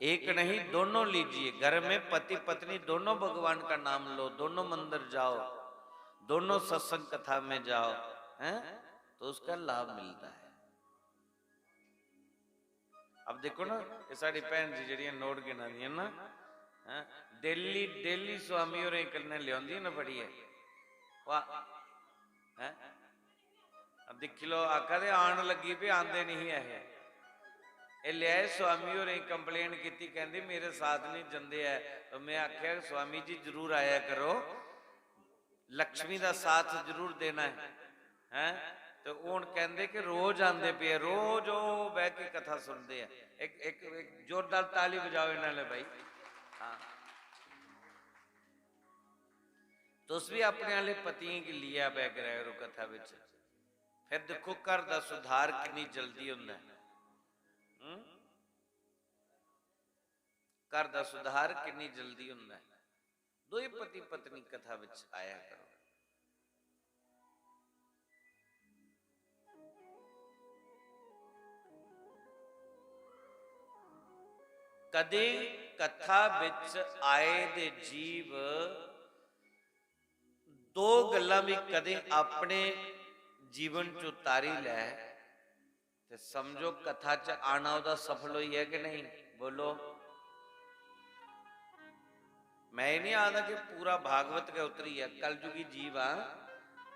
एक नहीं, दोनों लीजिए। घर में पति पत्नी दोनों भगवान का नाम लो, दोनों मंदिर जाओ, दोनों सत्संग कथा में जाओ, हैं, तो उसका लाभ मिलता है। अब देखो ना, ये साड़ी भैन जी जड़ियां नोट गिना दियां ना, हैं? डेली डेली स्वामी होरें कन्नै लेआंदी ना फड़ियै। वाह, हैं? अब दिक्खी लो, आखा दे आन लगी पे, आंदे नहीं है। ये लियाए स्वामी होरें कंप्लेन कीती, कहंदे मेरे साथ नहीं जंदे है। तो मैं आख्या, स्वामी जी जरूर आया करो, लक्ष्मी दा साथ जरूर देना है, हैं? तो हुन कहंदे कि रोज आंदे पे, रोज ओ बह के कथा सुनदे हैं। एक, एक, एक जोरदार ताली बजाओ इन्हां ले भाई। हाँ, तुस भी अपने आले पतियें गी लिया बह कराए करो कथा बिच। फिर देखो, घर दा सुधार किन्नी जल्दी हुंदा है। हम्म? घर दा सुधार किन्नी जल्दी हुंदा है। दोए पति पत्नी कथा विच आया करो। कदे कथा विच आए दे जीव दो गल्लां भी कदे अपने जीवन च उतारी लै, ते समझो, कथा च आना ओह्दा सफल होई है कि नहीं? बोलो। मैं एह् नहीं आखदा कि पूरा भागवत गै उतरी आ, कलयुगी जीव आ,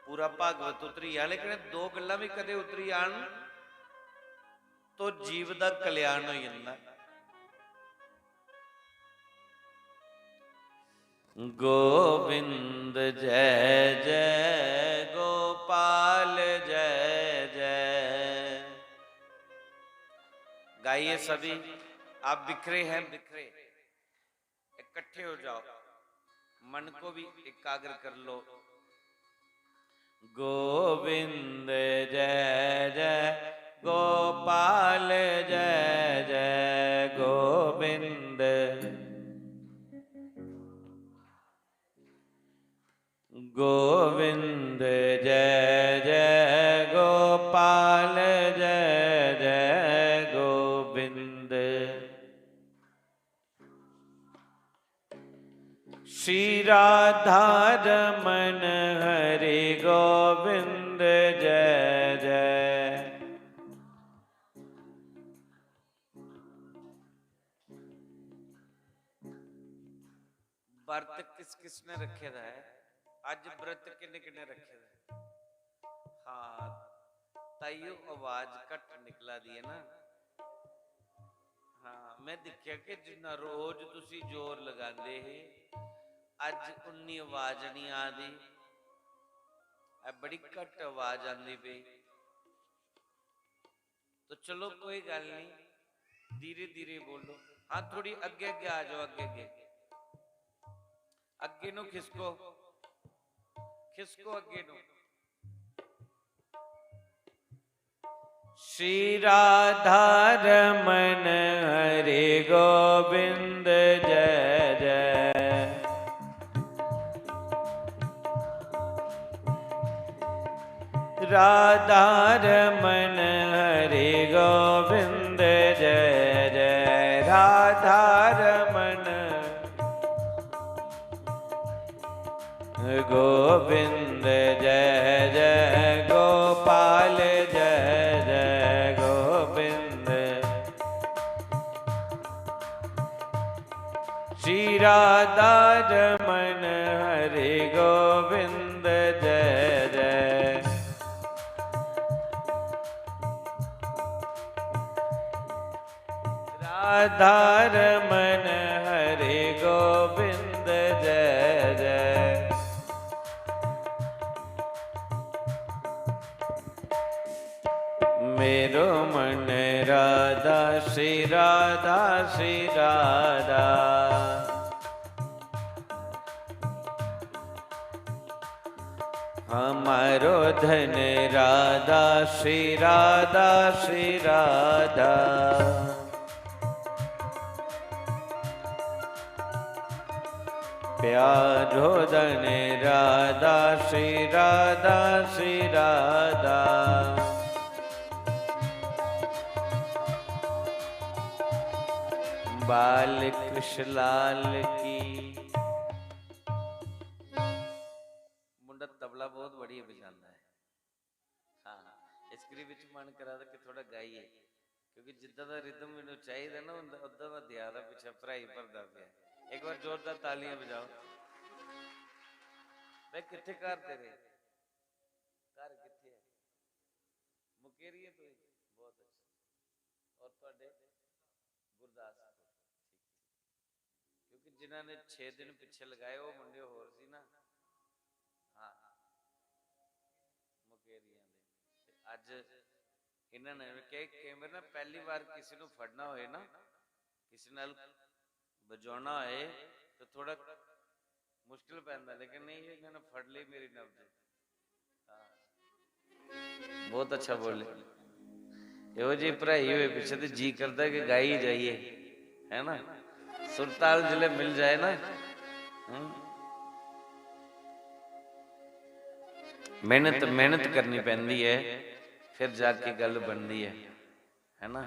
पूरा भागवत उतरी आ, लेकिन एह् दो गल्लां भी कदे उतरी आन, तो जीव दा कल्याण होई जंदा। गोविंद जय जय गोपाल जय जय। गाइए सभी, आप बिखरे हैं, बिखरे, इकट्ठे हो जाओ, मन को भी एकाग्र कर लो। गोविंद जय जय गोपाल जय जय गोविंद। गोविंद जय जय गोपाल जय जय गोविंद। श्री राधा रमन हरि गोविंद जय जय। व्रत किस किस ने रखे दा है? अज व्रत किन्ने किन्ने रखे दा है? हाँ, ताइयो आवाज घट निकला दी है ना। हाँ, मैं दिखया कि जिन्ना रोज तुसी जोर लगांदे हे, अज उन्नी आवाज नहीं आ दी, ऐ बड़ी घट आवाज आंदी पई। तो चलो, कोई गल नहीं, धीरे धीरे बोलो। हाँ, थोड़ी अगे अगे आ जाओ, अगे अगे, अगे नु खिसको, खिसको अगे नु। श्री राधा रमन हरि गोविंद जय जय। राधा रमन हरि गोविंद जय जय। राधा रमन गोविंद जय जय गोपाल जय जय गोविंद। श्री राधा रमन हरि गोविंद जय जय। राधा रमन हरि गोविंद जय जय। मेरो मन राधा श्री राधा श्री राधा। हमारो धन राधा श्री राधा श्री राधा। प्यारो धन राधा श्री राधा श्री राधा। बाल कृष्ण लाल की। मुंडा तबला बहुत बढ़िया बजांदा है। हाँ, इस करी विच मन करा दा कि थोड़ा गाइए, क्योंकि जिद्दां दा रिदम मैनू चाहिदा ना, उंदा, उद्दां दा देआ दा पिच्छे भराई भरदा पिया। एक बार जोरदार तालियां बजाओ। बे, कित्थे घर तेरे? घर कित्थे है? मुकेरिये तो ही। बहुत अच्छा। और ਤੁਹਾਡੇ? ਗੁਰਦਾਸਪੁਰ। ਠੀਕ, ਠੀਕ। ਕਿਉਂਕਿ ਜਿਨ੍ਹਾਂ ਨੇ ਛੇ ਦਿਨ ਪਿੱਛੇ ਲਗਾਏ, ਉਹ ਮੁੰਡੇ ਹੋਰ ਸੀ ਨਾ। ਹਾਂ, ਮੁਕੇਰੀਆਂ ਦੇ। ਤੇ ਅੱਜ ਇਹਨਾਂ ਨੇ, ਕਿ ਕਈ ਵਾਰ ਨਾ, ਪਹਿਲੀ ਵਾਰ ਕਿਸੇ ਨੂੰ ਫੜਨਾ ਹੋਏ ਨਾ, ਕਿਸੇ ਨਾਲ ਵਜਾਉਣਾ ਹੋਏ, ਤਾਂ ਥੋੜਾ ਮੁਸ਼ਕਿਲ ਪੈਂਦਾ, ਲੇਕਿਨ ਨਹੀਂ, ਇਹਨਾਂ ਨੇ ਫੜ ਲਈ ਮੇਰੀ ਨਬਜ਼। ਹਾਂ। ਬਹੁਤ ਅੱਛਾ ਬੋਲੇ। ਇਹੋ ਜਿਹੇ ਭਰਾਈ ਹੋਏ ਪਿੱਛੇ ਤੇ ਜੀ ਕਰਦਾ ਕਿ ਗਾਈ ਜਾਈਏ, ਹੈ ਨਾ? ਸੁਰਤਾਲ ਜਿਲੇ ਮਿਲ ਜਾਏ ਨਾ। ਹਮ। ਮਿਹਨਤ, ਮਿਹਨਤ ਕਰਨੀ ਪੈਂਦੀ ਹੈ, ਫਿਰ ਜਾ ਕੇ ਗੱਲ ਬਣਦੀ ਹੈ, ਹੈ ਨਾ?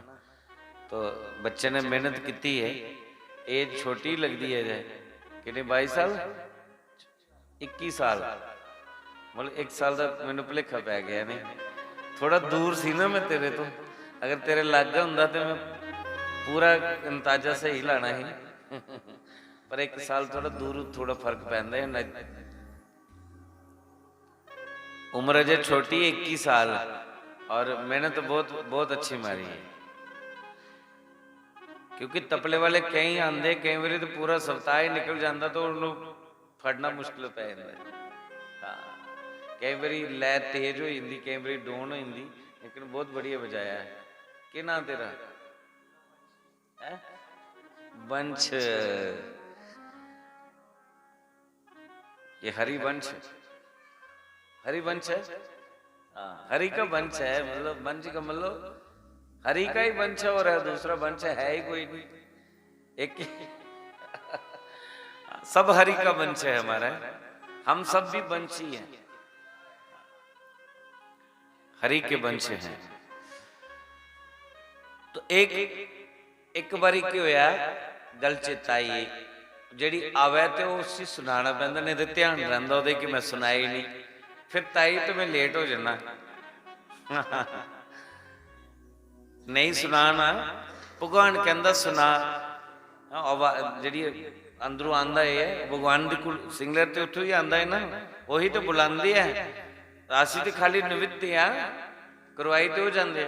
ਤੋ ਬੱਚੇ ਨੇ ਮਿਹਨਤ ਕੀਤੀ ਹੈ। ਏਜ ਛੋਟੀ ਲੱਗਦੀ ਹੈ ਜੇ। ਕਿੰਨੇ? ਬਾਈ ਸਾਲ? ਇੱਕੀ ਸਾਲ। ਮਤਲਬ, ਇੱਕ ਸਾਲ ਦਾ ਮੈਨੂੰ ਭੁਲੇਖਾ ਪੈ ਗਿਆ। ਨਹੀਂ, ਥੋੜਾ ਦੂਰ ਸੀ ਨਾ ਮੈਂ ਤੇਰੇ ਤੋਂ। ਅਗਰ ਤੇਰੇ ਲੱਗ ਗਿਆ ਹੁੰਦਾ ਤੇ ਮੈਂ ਪੂਰਾ ਅੰਦਾਜ਼ਾ ਸਹੀ ਲਾਣਾ ਸੀ। ਪਰ ਇੱਕ ਸਾਲ ਥੋੜਾ ਦੂਰ, ਥੋੜਾ ਫਰਕ ਪੈਂਦਾ ਹੈ। ਉਮਰ ਅਜੇ ਛੋਟੀ ਹੈ, ਇੱਕੀ ਸਾਲ, ਔਰ ਮਿਹਨਤ ਬਹੁਤ, ਬਹੁਤ ਅੱਛੀ ਮਾਰੀ ਹੈ। ਕਿਉਂਕਿ ਤਪਲੇ ਵਾਲੇ ਕਈ ਆਂਦੇ, ਕਈ ਵਾਰੀ ਤਾਂ ਪੂਰਾ ਸਪਤਾਹ ਹੀ ਨਿਕਲ ਜਾਂਦਾ, ਤਾਂ ਉਹਨੂੰ ਫੜਨਾ ਮੁਸ਼ਕਿਲ ਪੈ ਜਾਂਦਾ ਹੈ। ਹਾਂ, ਕਈ ਵਾਰੀ ਲੈ ਤੇਜ਼ ਹੋ ਜਾਂਦੀ, ਕਈ ਵਾਰੀ ਡਾਊਨ ਹੋ ਜਾਂਦੀ, ਲੇਕਿਨ ਬਹੁਤ ਬੜੀਆ ਵਜਾਇਆ ਹੈ। ਕੀ ਨਾਂ ਤੇਰਾ? ਹੈ? ਵੰਸ਼। ਇਹ ਹਰੀ ਵੰਸ਼। हरिवंश है। हाँ, हरि का वंश है, मतलब, वंश का मतलब हरि का ही वंश है, और है, दूसरा वंश है ही कोई नहीं। एक ही सब हरि का वंश है हमारा। हम सब भी वंशी हैं, हरि के वंश हैं। तो एक, एक बारी की होया, गल चेता आई, जेह्ड़ी आवै ते ओह् उसी सुनाना पैंदा, नेईं ते ध्यान रैंह्दा ओह्दे कि मैं सुनाया ही नेईं। फिर ताई ते मैं लेट हो जन्ना। नेईं सुनाना, भगवान कैंह्दा सुना। आवा-, जेह्ड़ी अंदरों आंदा ऐ, भगवान दी कुल-, सिंगलर ते उत्थों ही आंदा ऐ ना, ओही ते बुलांदी ऐ। असी ते खाली निमित्त आं, करवाई ते ओह् जंदे।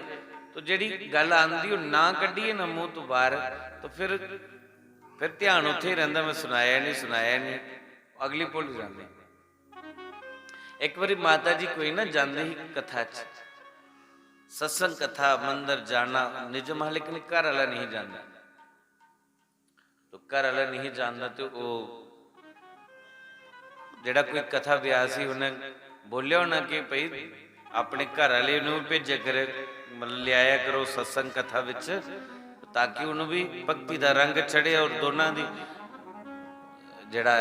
तो जेह्ड़ी गल्ल आंदी, ओह् ना कड्ढियै ना मूंह तो बाह्र, तो फिर, फिर ध्यान उत्थै ही रैंह्दा, मैं सुनाया निं, सुनाया निं, अगली भुल्ल जांदे। इक बारी माता जी कोई ना जांदी ही कथा च, सत्संग कथा, मंदर जाना निजम हा, लेकिन घर आह्ला नेईं जांदा। तो घर आह्ला नेईं जांदा, ते ओह् जेह्ड़ा कोई कथा व्यास ही, उन्नै बोलेआ होना कि भई, अपने घर आह्ले नूं बी भेजेआ करे, मतलब, लेआया करो सत्संग कथा बिच, ताकि उन्हों भी भक्ति दा रंग चढ़े और दोनां दी जेह्ड़ा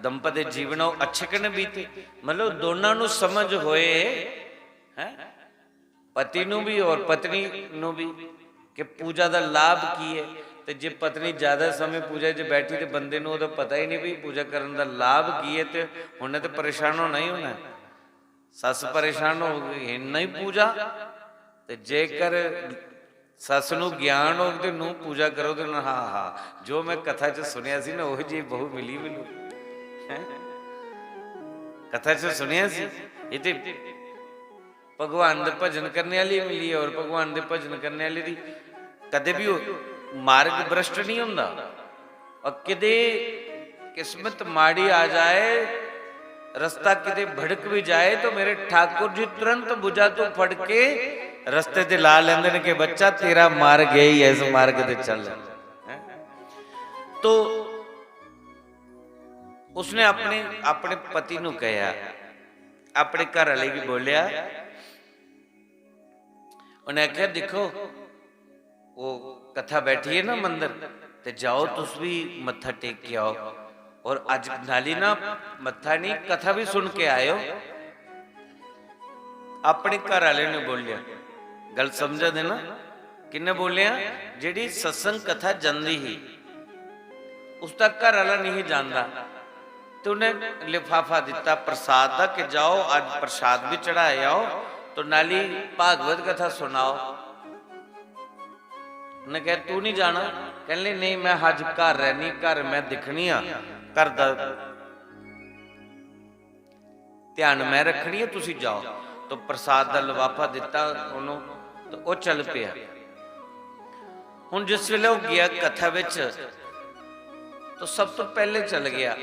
दंपति जीवन ऐ, ओह् अच्छे कन्नै बीते। मतलब, दोनां नूं समझ होए, हैं? पति नूं भी और पत्नी नूं भी, कि पूजा दा लाभ की है। ते जे पत्नी ज्यादा समय पूजा च बैठी ते बंदे नूं ओह्दा पता ही नहीं भी पूजा करन दा लाभ की है, ते उन्नै ते परेशान होना ही होना है। सस्स परेशान होग, इन्ना ही पूजा। ते जेकर सस्स नूं ज्ञान होग ते नूं पूजा करो ते उन्नै, "हा, हा, जो मैं कथा च सुनेआ सी ना, ओही जेही बहू मिली मैनूं।" हैं? कथा च सुनेआ सी, इत्थै भगवान दे भजन करने आह्ली मिली ऐ, और भगवान दे भजन करने आह्ले दी कदे भी ओह् मार्ग भ्रष्ट नहीं होंदा। और किदे किस्मत माड़ी आ जाए, रास्ता किदे भड़क भी जाए, तो मेरे ठाकुर जी तुरंत भुजा तो फड़ के रास्ते ते ला लेंदे ने कि, "बच्चा, तेरा मार्ग यही है, इस मार्ग ते चल।" हैं? तो उसने अपने, अपने पति नूं कहा, अपने घर आह्ले गी बोलेआ, उन्नै आखेआ, "दिक्खो, ओह् कथा बैठी ऐ ना मंदर, ते जाओ तुस बी मत्था टेक के आओ, और अज्ज नाली ना मत्था नहीं, कथा भी सुन के आएओ।" अपने घर आह्ले ने बोलेआ, गल्ल समझा दे ना? किन्ने बोलेआ? जेह्ड़ी सत्संग कथा जंदी ही, उसदा घर आह्ला नहीं जांदा, ते उन्नै लिफाफा दित्ता प्रसाद दा कि जाओ, अज्ज प्रसाद भी चढ़ाए आओ, तो नाली भागवत कथा सुनाओ। उन्हें कहा, "तू नहीं जाना?" कहने लगी, "नहीं, मैं हज घर रहनी, घर मैं दिक्खनी आं, घर दा ध्यान मैं रक्खनी आं, तुसी जाओ।" तो प्रसाद दा लफाफा दिता ओनू, तो ओह चल पिया। हुन जिस वेले ओह गया कथा विच, तो सब तो पहले चल गया।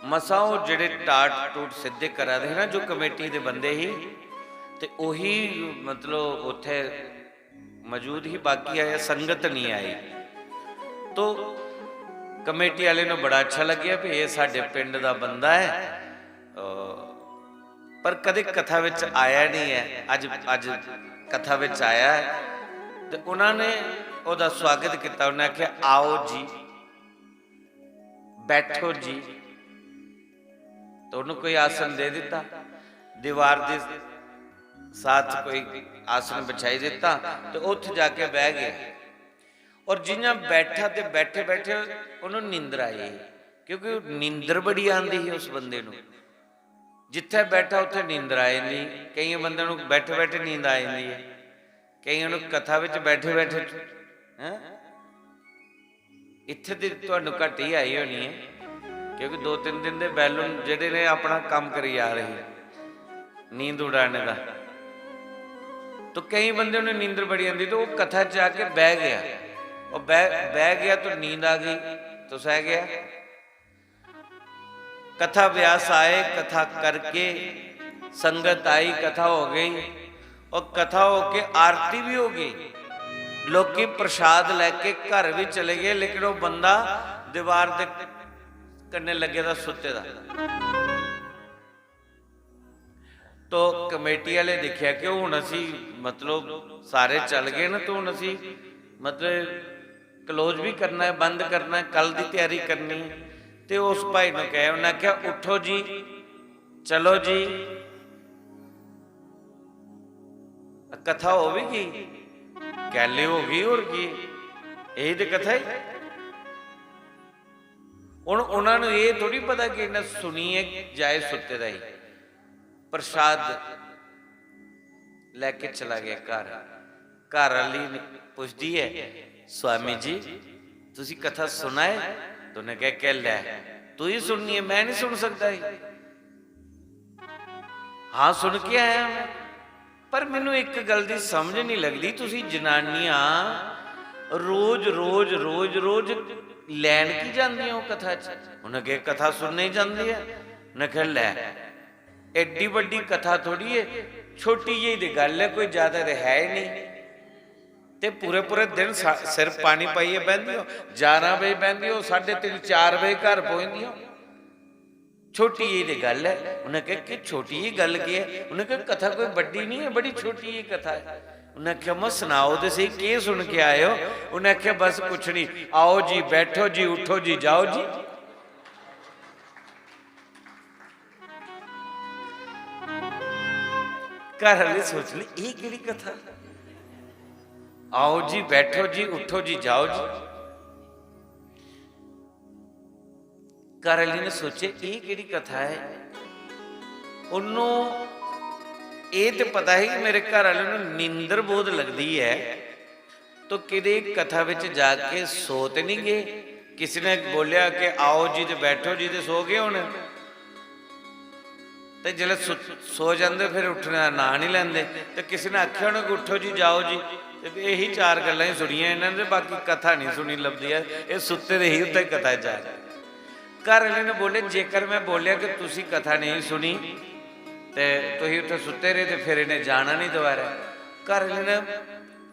मसां ओह जेहड़े टाट टूट सिद्धे करा दे हे ना, जो कमेटी दे बंदे ही, ते ओही, मतलब, उत्थे मौजूद ही, बाकी आया, संगत नहीं आई। तो कमेटी वाले नू बड़ा अच्छा लग्गेआ भी एह् साढ़े पिंड दा बंदा ऐ, अ, पर कदे कथा विच आया नहीं ऐ, अज, अज कथा विच आया ऐ। ते उन्होंने ओहदा स्वागत किया, उन्हें आख्या, "आओ जी, बैठो जी।" तो उन्हें कोई आसन दे दिता, दीवार दे साथ कोई आसन बिछाई दिता, तो उठ जाके बह गए। और जियां बैठा ते बैठे बैठे उन्हें नींदर आई, क्योंकि नींदर बड़ी आंदी ही उस बंदे नू। जिथे बैठा उथे नींदर आ जांदी। कई बंदे नू बैठे बैठे नींद आ जांदी है, कई नू कथा विच बैठे बैठे, हैं? इत्थे ते तुहानू घट ही आई होनी है, क्योंकि दो तीन दिन दे बैलून जेडे ने अपना काम करी जा रहे हैं, नींद उड़ाने का। तो कई बंदे उन्हें नींदर बड़ी आंदी, तो वो कथा च आके बह गया, और बह, बह गया तो नींद आ गई, तो सह गया। कथा व्यास आए, कथा करके संगत आई, कथा हो गई, और कथा होके आरती भी हो गई। लोकी प्रसाद लेके घर भी चले गए, लेकिन वो बंदा दीवार दे कन्ने लगे दा, सुते दा। तो कमेटी वाले देखिया कि हुन असी, मतलब, सारे चल गए ना, तो हुन असी, मतलब, close भी करना है, बंद करना है, कल दी तैयारी करनी है। ते उस भाई ने कहा, उन्हें आख्या, "उठो जी, चलो जी, कथा हो भी गई, कैले हो गई, और की, यही तो कथा ही।" हुन उन्होंने ये थोड़ी पता कि इन्हें सुनिए जाए सुते दा ही। प्रसाद लेके चला गया घर। घर आह्ली ने पुछदी है, "स्वामी जी, तुसी कथा सुना है?" तो उन्हें कहा, "कह लै, तू ही सुननी है, मैं नहीं सुन सकता ही।" "हाँ, सुन के आया मैं, पर मैनू एक गल दी समझ नहीं लगदी, तुसी जनानियां रोज, रोज, रोज, रोज लैन की जांदियां हो कथा च?" उन्हें कहा, "कथा सुनने ही जांदी है।" उन्हें कहा, "लै, एड्डी बड्डी कथा थोड़ी है, छोटी जेही ते गल्ल है, कोई ज्यादा ते है ही नहीं।" ते पूरे पूरे दिन सा-, सिर पानी पाइयै बहंदी हो, ग्यारह बजे बहंदी हो, साढ़े तीन, चार बजे घर पहुंचदी हो। छोटी जेही ते गल्ल है। उन्हें कहा कि छोटी जेही गल्ल केह् है? उन्हें कहा, "कथा कोई बड्डी नहीं है, बड़ी छोटी जेही कथा है।" उन्हें आख्या, "मैं सनाओ ते सही, केह् सुन के आए हो?" उन्हें आख्या, "बस कुछ नहीं, आओ जी, बैठो जी, उठो जी, जाओ जी।" घर आह्ले सोच ले, "एह् केह्ड़ी कथा? आओ जी, बैठो जी, उठो जी, जाओ जी।" घर आह्ले ने सोचे, "एह् केह्ड़ी कथा ऐ?" उन्नू एह् ते पता ही कि मेरे घर आह्ले नू नींदर बहुत लगदी ऐ, तो किते कथा विच जाके सो ते नहीं गए? किसी ने बोलिया कि "आओ जी" ते "बैठो जी" ते सो गए होने। ते जिसलै सो, सो जांदे, फिर उट्ठने दा नांऽ नहीं लैंदे। ते किसी ने आखेआ होना कि "उट्ठो जी, जाओ जी।" ते यही चार गल्लां ही सुनियां इन्होंने, ते बाकी कथा नहीं सुनी लभदी ऐ। एह् सुत्ते दे ही उत्थै कथा च। घर आह्ले ने बोले, "जेकर मैं बोलेआ कि तुसी कथा नहीं सुनी, ते तुसी उत्थै सुत्ते रेह्, ते फिर इन्हें जाना नहीं दोबारा।" घर आह्ले ने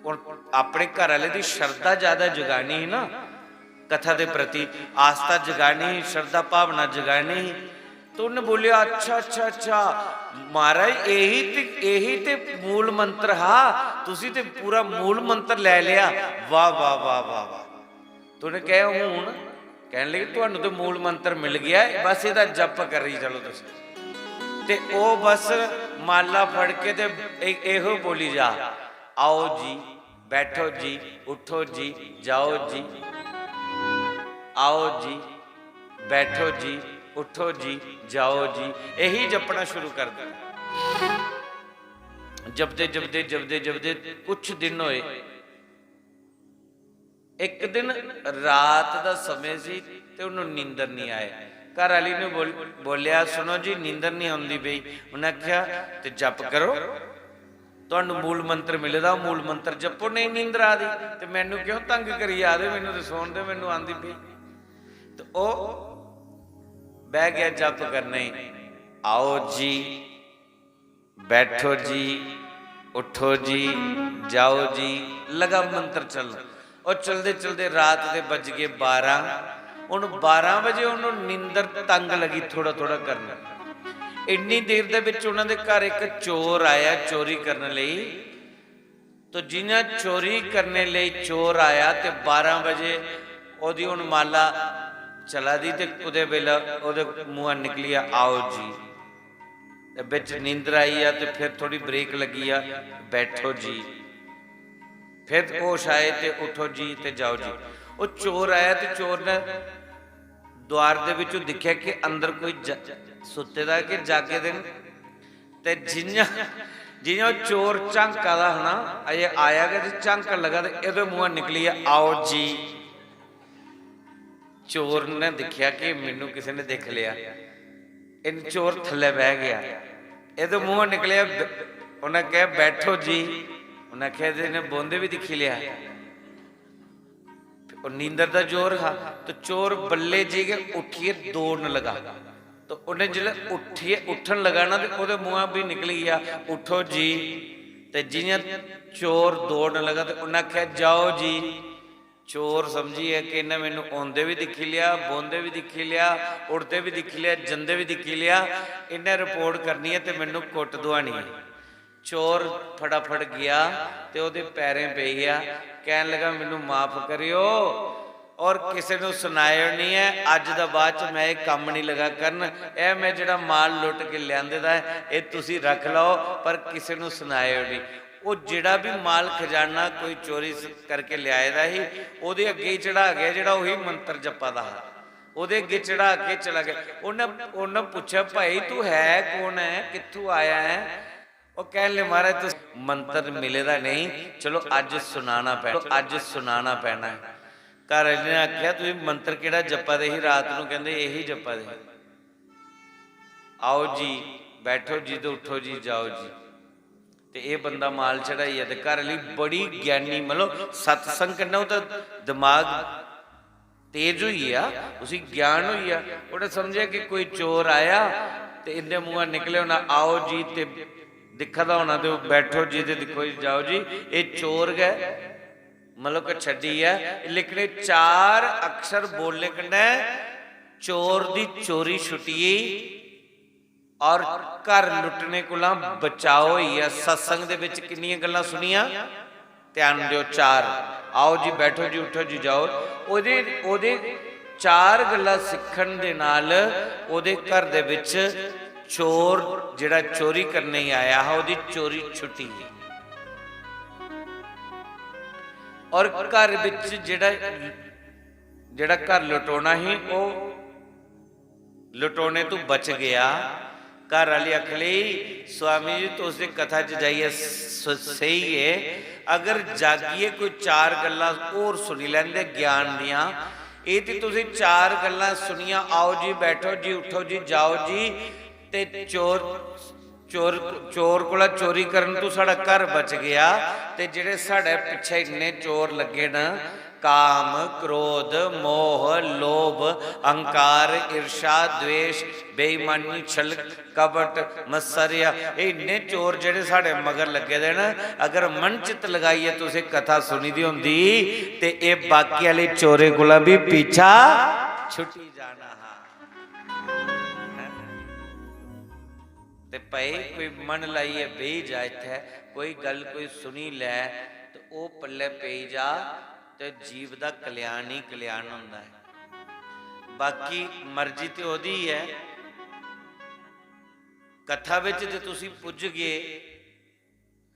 हुन अपने घर आह्ले दी श्रद्धा ज्यादा जगानी ही ना, कथा दे प्रति आस्था जगानी ही, श्रद्धा भावना जगानी ही। तो उन्हें बोलेआ, "अच्छा, अच्छा, अच्छा, महाराज, यही ते, यही ते मूल मंत्र हा, तुसी ते पूरा मूल मंत्र लै लेआ। वाह, वाह, वाह, वाह, वाह।" तो उन्हें कहा, "हुन," कहने लगे, "तुहानू ते मूल मंत्र मिल गया है, बस एह्दा जप करी चलो तुस।" ते ओह् बस माला फड़ के ते ए-, एहो बोली जा, "आओ जी, बैठो जी, उठो जी, जाओ जी, आओ जी, बैठो जी, उठो जी, जाओ जी।" यही जपना शुरू कर दिया। जपदे, जपदे, जपदे, जपदे कुछ दिन होए, ਇੱਕ ਦਿਨ ਰਾਤ ਦਾ ਸਮੇਂ ਸੀ ਤੇ ਉਹਨੂੰ ਨੀਂਦਰ ਨਹੀਂ ਆਏ। ਘਰ ਵਾਲੀ ਨੂੰ ਬੋਲ- ਬੋਲਿਆ, "ਸੁਣੋ ਜੀ, ਨੀਂਦਰ ਨਹੀਂ ਆਉਂਦੀ ਪਈ।" ਉਹਨੇ ਆਖਿਆ, "ਤੇ ਜਪ ਕਰੋ, ਤੁਹਾਨੂੰ ਮੂਲ ਮੰਤਰ ਮਿਲਦਾ, ਉਹ ਮੂਲ ਮੰਤਰ ਜਪੋ, ਨਹੀਂ ਨੀਂਦਰ ਆਦੀ, ਤੇ ਮੈਨੂੰ ਕਿਉਂ ਤੰਗ ਕਰੀ ਆਦੇ, ਮੈਨੂੰ ਤੇ ਸੌਣ ਦੇ, ਮੈਨੂੰ ਆਂਦੀ ਪਈ।" ਤੇ ਉਹ ਬਹਿ ਗਿਆ ਜਪ ਕਰਨੇ। "ਆਓ ਜੀ, ਬੈਠੋ ਜੀ, ਉੱਠੋ ਜੀ, ਜਾਓ ਜੀ।" ਲਗਾ ਮੰਤਰ ਚੱਲ। ਉਹ ਚਲਦੇ ਚਲਦੇ ਰਾਤ ਦੇ ਵੱਜ ਗਏ ਬਾਰਾਂ। ਹੁਣ ਬਾਰਾਂ ਵਜੇ ਉਹਨੂੰ ਨੀਂਦਰ ਤੰਗ ਲੱਗੀ, ਥੋੜਾ ਥੋੜਾ ਕਰਨਾ। ਇੰਨੀ ਦੇਰ ਦੇ ਵਿੱਚ ਉਹਨਾਂ ਦੇ ਘਰ ਇੱਕ ਚੋਰ ਆਇਆ ਚੋਰੀ ਕਰਨ ਲਈ। ਤੋ ਜਿੰਨਾ ਚੋਰੀ ਕਰਨੇ ਲਈ ਚੋਰ ਆਇਆ ਤੇ ਬਾਰਾਂ ਵਜੇ ਉਹਦੀ ਹੁਣ ਮਾਲਾ ਚਲਾ ਦੀ ਤੇ ਉਹਦੇ ਵੇਲੇ ਉਹਦੇ ਮੂੰਹੋਂ ਨਿਕਲੀ ਆ, "ਆਓ ਜੀ।" ਤੇ ਵਿੱਚ ਨੀਂਦਰ ਆਈ ਆ ਤੇ ਫਿਰ ਥੋੜੀ ਬ੍ਰੇਕ ਲੱਗੀ ਆ, "ਬੈਠੋ ਜੀ।" ਫਿਰ ਹੋਸ਼ ਆਏ ਤੇ, "ਉੱਠੋ ਜੀ ਤੇ ਜਾਓ ਜੀ।" ਉਹ ਚੋਰ ਆਇਆ ਤੇ ਚੋਰ ਨੇ ਦੁਆਰ ਦੇ ਵਿੱਚੋਂ ਦੇਖਿਆ ਕਿ ਅੰਦਰ ਕੋਈ ਜ- ਸੁੱਤੇ ਦਾ ਕਿ ਜਾਗੇ ਦੇ ਨੇ। ਤੇ ਜਿੰਨਾ ਜਿੰਨਾ ਉਹ ਚੋਰ ਝਾਂਕਾ ਦਾ ਹਨਾ, ਅਜੇ ਆਇਆ ਕਿ ਝਾਂਕਣ ਲੱਗਾ ਤੇ ਇਹਦੇ ਮੂੰਹੋਂ ਨਿਕਲੀ ਆ, "ਆਓ ਜੀ।" ਚੋਰ ਨੇ ਦੇਖਿਆ ਕਿ ਮੈਨੂੰ ਕਿਸੇ ਨੇ ਦੇਖ ਲਿਆ। ਇਹ ਚੋਰ ਥੱਲੇ ਬਹਿ ਗਿਆ। ਇਹਦੇ ਮੂੰਹੋਂ ਨਿਕਲਿਆ ਬ- ਉਹਨਾਂ ਕਿਹਾ, "ਬੈਠੋ ਜੀ।" ਉਹਨਾਂ ਕਿਹਾ, "ਇਹਨੇ ਬੋਂਦੇ ਵੀ ਦਿਖੀ ਲਿਆ।" ਉਹ ਨੀਂਦਰ ਦਾ ਜ਼ੋਰ ਹਾਂ। ਤੇ ਚੋਰ ਬੱਲੇ ਜੀ ਕੇ ਉੱਠੀਏ ਦੌੜਨ ਲਗਾ। ਤੇ ਉਹਨੇ ਜਿਹੜੇ ਉੱਠੀਏ ਉੱਠਣ ਲਗਾ ਨਾ ਤੇ ਉਹਦੇ ਮੂੰਹੋਂ ਵੀ ਨਿਕਲ ਗਿਆ, "ਉੱਠੋ ਜੀ।" ਤੇ ਜਿਵੇਂ ਚੋਰ ਦੌੜਨ ਲਗਾ ਤੇ ਉਹਨਾਂ ਆਖਿਆ, "ਜਾਓ ਜੀ।" ਚੋਰ ਸਮਝੀਏ ਕਿ ਇਹਨੇ ਮੈਨੂੰ ਆਉਂਦੇ ਵੀ ਦਿਖੀ ਲਿਆ, ਬੋਂਦੇ ਵੀ ਦਿਖੀ ਲਿਆ, ਉੱਠਦੇ ਵੀ ਦਿਖੀ ਲਿਆ, ਜੰਦੇ ਵੀ ਦਿਖੀ ਲਿਆ। ਇਹਨੇ ਰਿਪੋਰਟ ਕਰਨੀ ਹੈ ਤੇ ਮੈਨੂੰ ਕੁੱਟ ਦਵਾਣੀ ਹੈ। ਚੋਰ ਫਟਾਫਟ ਗਿਆ ਤੇ ਉਹਦੇ ਪੈਰੇ ਪੈ ਗਿਆ, ਕਹਿਣ ਲੱਗਾ, "ਮੈਨੂੰ ਮਾਫ ਕਰਿਓ ਔਰ ਕਿਸੇ ਨੂੰ ਸੁਣਾਇਓ ਨਹੀਂ ਹੈ, ਅੱਜ ਦਾ ਬਾਅਦ ਚ ਮੈਂ ਇਹ ਕੰਮ ਨਹੀਂ ਲਗਾ ਕਰਨ। ਇਹ ਮੈਂ ਜਿਹੜਾ ਮਾਲ ਲੁੱਟ ਕੇ ਲਿਆਂਦੇ ਦਾ ਹੈ, ਇਹ ਤੁਸੀਂ ਰੱਖ ਲਓ, ਪਰ ਕਿਸੇ ਨੂੰ ਸੁਣਾਇਓ ਨਹੀਂ।" ਉਹ ਜਿਹੜਾ ਵੀ ਮਾਲ ਖਜ਼ਾਨਾ ਕੋਈ ਚੋਰੀ ਸ- ਕਰਕੇ ਲਿਆਏ ਦਾ ਸੀ, ਉਹਦੇ ਅੱਗੇ ਹੀ ਚੜਾ ਗਿਆ ਜਿਹੜਾ ਉਹੀ ਮੰਤਰ ਜਪਦਾ ਹੈ, ਉਹਦੇ ਅੱਗੇ ਚੜਾ ਕੇ ਚਲਾ ਗਿਆ। ਉਹਨੇ ਉਹਨੇ ਪੁੱਛਿਆ, "ਭਾਈ, ਤੂੰ ਹੈ ਕੌਣ ਹੈ, ਕਿੱਥੋਂ ਆਇਆ ਹੈ?" ਉਹ ਕਹਿਣ ਲੱਗੇ, "ਮਹਾਰਾਜ, ਤੁਸੀਂ ਮੰਤਰ ਮਿਲੇ ਦਾ ਨਹੀਂ, ਚਲੋ ਅੱਜ ਸੁਣਾਣਾ ਪੈਣਾ, ਅੱਜ ਸੁਣਾਣਾ ਪੈਣਾ ਹੈ।" ਘਰ ਵਾਲੇ ਨੇ ਆਖਿਆ, "ਤੁਸੀਂ ਮੰਤਰ ਕਿਹੜਾ ਜਪਦੇ ਸੀ ਰਾਤ ਨੂੰ?" ਕਹਿੰਦੇ, "ਇਹੀ ਜਪਦੇ, ਆਓ ਜੀ, ਬੈਠੋ ਜੀ ਤੇ ਉੱਠੋ ਜੀ, ਜਾਓ ਜੀ।" ਤੇ ਇਹ ਬੰਦਾ ਮਾਲ ਚੜਾਈ ਹੈ ਤੇ ਘਰ ਵਾਲੀ ਬੜੀ ਗਿਆਨੀ, ਮਤਲਬ ਸਤਸੰਗ ਕਰਨਾ, ਉਹ ਤਾਂ ਦਿਮਾਗ ਤੇਜ਼ ਹੋਈ ਆ, ਉਸੇ ਗਿਆਨ ਹੋਈ ਆ। ਉਹਨੇ ਸਮਝਿਆ ਕਿ ਕੋਈ ਚੋਰ ਆਇਆ ਤੇ ਇਹਦੇ ਮੂੰਹੋਂ ਨਿਕਲੇ ਹੋਣਾ, "ਆਓ ਜੀ" ਤੇ ਦਿਖਦਾ ਹੋਣਾ ਤੇ ਉਹ, "ਬੈਠੋ ਜੀ" ਤੇ ਦੇਖੋ ਜੀ, "ਜਾਓ ਜੀ।" ਇਹ ਚੋਰ ਗਏ, ਮਤਲਬ ਕਿ ਛੱਡੀ ਹੈ, ਲੇਕਿਨ ਇਹ ਚਾਰ ਅਕਸ਼ਰ ਬੋਲਣੇ ਕਨੇ ਚੋਰ ਦੀ ਚੋਰੀ ਛੁੱਟੀ ਔਰ ਘਰ ਲੁੱਟਣੇ ਕੋਲੋਂ ਬਚਾਓ ਹੋਈ ਹੈ। ਸਤਸੰਗ ਦੇ ਵਿੱਚ ਕਿੰਨੀਆਂ ਗੱਲਾਂ ਸੁਣੀਆਂ? ਧਿਆਨ ਦਿਓ, ਚਾਰ। "ਆਓ ਜੀ, ਬੈਠੋ ਜੀ, ਉੱਠੋ ਜੀ, ਜਾਓ।" ਉਹਦੇ ਉਹਦੇ ਚਾਰ ਗੱਲਾਂ ਸਿੱਖਣ ਦੇ ਨਾਲ ਉਹਦੇ ਘਰ ਦੇ ਵਿੱਚ ਚੋਰ ਜਿਹੜਾ ਚੋਰੀ ਕਰਨੇ ਆਇਆ ਹੈ, ਉਹਦੀ ਚੋਰੀ ਛੁੱਟੀ। ਔਰ ਘਰ ਵਿੱਚ ਜਿਹੜਾ ਜਿਹੜਾ ਘਰ ਲੁਟਾਉਣਾ ਸੀ, ਉਹ ਲੁਟਾਉਣੇ ਤੋਂ ਬਚ ਗਿਆ। ਘਰ ਵਾਲੀ ਆਖਣ ਲਈ, "स्वामी जी, तुस दी कथा च जाइयै स- सही है, अगर जागियै कोई चार गल्लां होर सुनी लैंदे ज्ञान दियां। एह् ते तुसें चार गल्लां सुनियां, आओ जी, बैठो जी, उठो जी, जाओ जी, ते चोर चोर चोर कोला चोरी करन तू साढ़ा घर बच गया।" ते जेह्ड़े साढ़े पिच्छे इन्ने चोर लग्गे न, काम, क्रोध, मोह, लोभ, अहंकार, ईर्ष्या, द्वेष, बेईमानी, छल, कपट, मत्सर्य, एह् इन्ने चोर जेह्ड़े साढ़े मगर लग्गे दे न, अगर मन चित लगाइयै तुसें कथा सुनी दी होंदी ते एह् बाकी आह्ले चोरें कोला बी पीछा छुट्टी जाना हा। ते भाई कोई मन लाइयै बेही जा इत्थै, कोई गल्ल कोई सुनी लै ते ओह् पल्लै पेई जा ते जीव दा कल्याण ही कल्याण होंदा ऐ। बाकी मर्जी ते ओह्दी ऐ। कथा बिच जे तुसी पुज्जगे,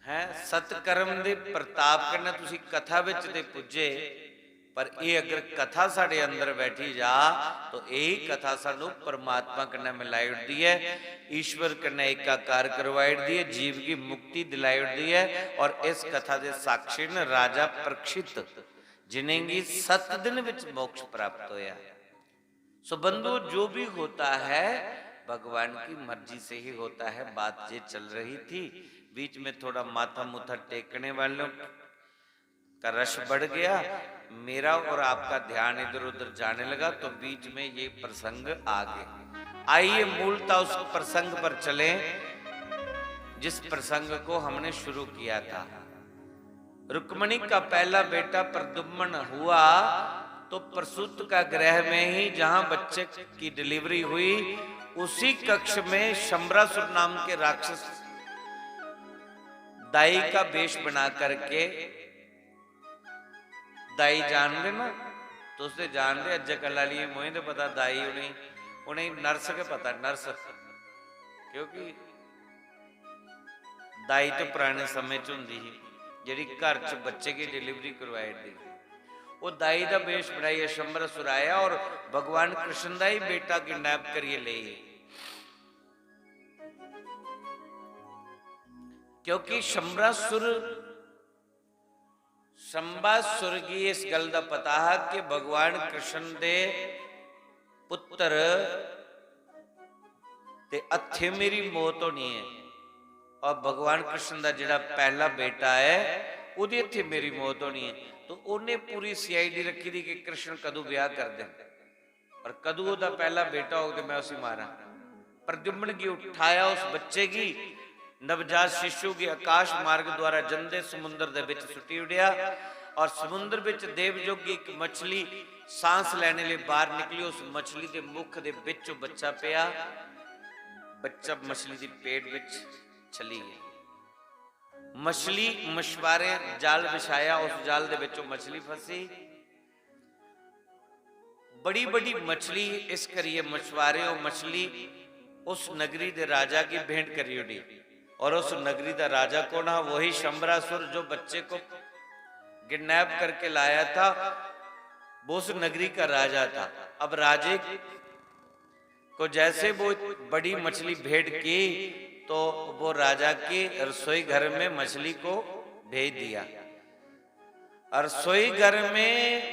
हैं, सतकर्म दे प्रताप कन्नै तुसी कथा बिच ते पुज्जे, पर एह् अगर कथा साढ़े अंदर बैठी जा, तो यही कथा सानू परमात्मा कन्नै मिलाई ओड़दी ऐ, ईश्वर कन्नै एकाकार करवाई ओड़दी ऐ, जीव गी मुक्ति दिलाई ओड़दी ऐ। और इस कथा दे साक्षी न राजा परीक्षित। जिनेंगी सत्त दिन विच मोक्ष प्राप्त होया। सो बंधु, जो भी होता है, भगवान की मर्जी से ही होता है। बात ये चल रही थी, बीच में थोड़ा माथा मुथा टेकने वालों का रश बढ़ गया, मेरा और आपका ध्यान इधर उधर जाने लगा, तो बीच में ये प्रसंग आ गए। आइए, मूलतः उस प्रसंग पर चलें, जिस प्रसंग को हमने शुरू किया था। रुक्मणी का पहला बेटा प्रद्युम्न हुआ, तो प्रसूत का गृह में ही जहां बच्चे की डिलीवरी हुई, उसी कक्ष में शंबरासुर नाम के राक्षस दाई का वेश बना करके, दाई जानदे ना, तुस ते जानदे, अज्जकल आह्लियें मोहें ते पता दाई उ'नें, उ'नें नर्स गै पता, नर्स। क्योंकि दाई ते पराने समें च होंदी ही, जेह्ड़ी घर च बच्चे गी डिलीवरी करवाई ओड़दी ही। ओह् दाई दा वेश बनाइयै शंबरासुर आया और भगवान कृष्ण दा ही बेटा किडनैप करियै लेई। क्योंकि शंबरासुर, शंबासुर गी इस गल्ल दा पता हा कि भगवान कृष्ण दे पुत्तर ते हत्थे मेरी मौत होनी है और भगवान कृष्ण दा जेह्ड़ा पहला बेटा है, ओह्दे हत्थे मेरी मौत होनी है। तो उन्हें पूरी सीआईडी रखी दी कि कृष्ण कदूं ब्याह करदे न और कदूं ओह्दा पहला बेटा होग ते मैं उसी मारां। प्रद्युम्न गी उठाया, उस बच्चे गी, नवजात शिशु गी आकाश मार्ग द्वारा जंदे समुद्र दे विच सुट्टी उड़ेआ और समुद्र विच देवजोगी एक मछली सांस लेने लिए बाहर निकली। उस मछली दे मुख दे विच बच्चा पिया। बच्चा मछली दी पेट विच चली गया। मछली, मछुआरे जाल बिछाया, उस जाल दे विच ओह मछली फंसी। बड़ी बड़ी मछली, इस करियै मछुआरे ओह मछली उस नगरी दे राजा की भेंट करी ओड़ी। और उस नगरी का राजा कौन हा? वही शंबरासुर जो बच्चे को किडनैप करके लाया था, वो उस नगरी का राजा था। अब राजे को जैसे वो बड़ी मछली भेंट की, तो वो राजा की रसोई घर में मछली को भेज दिया। रसोई घर में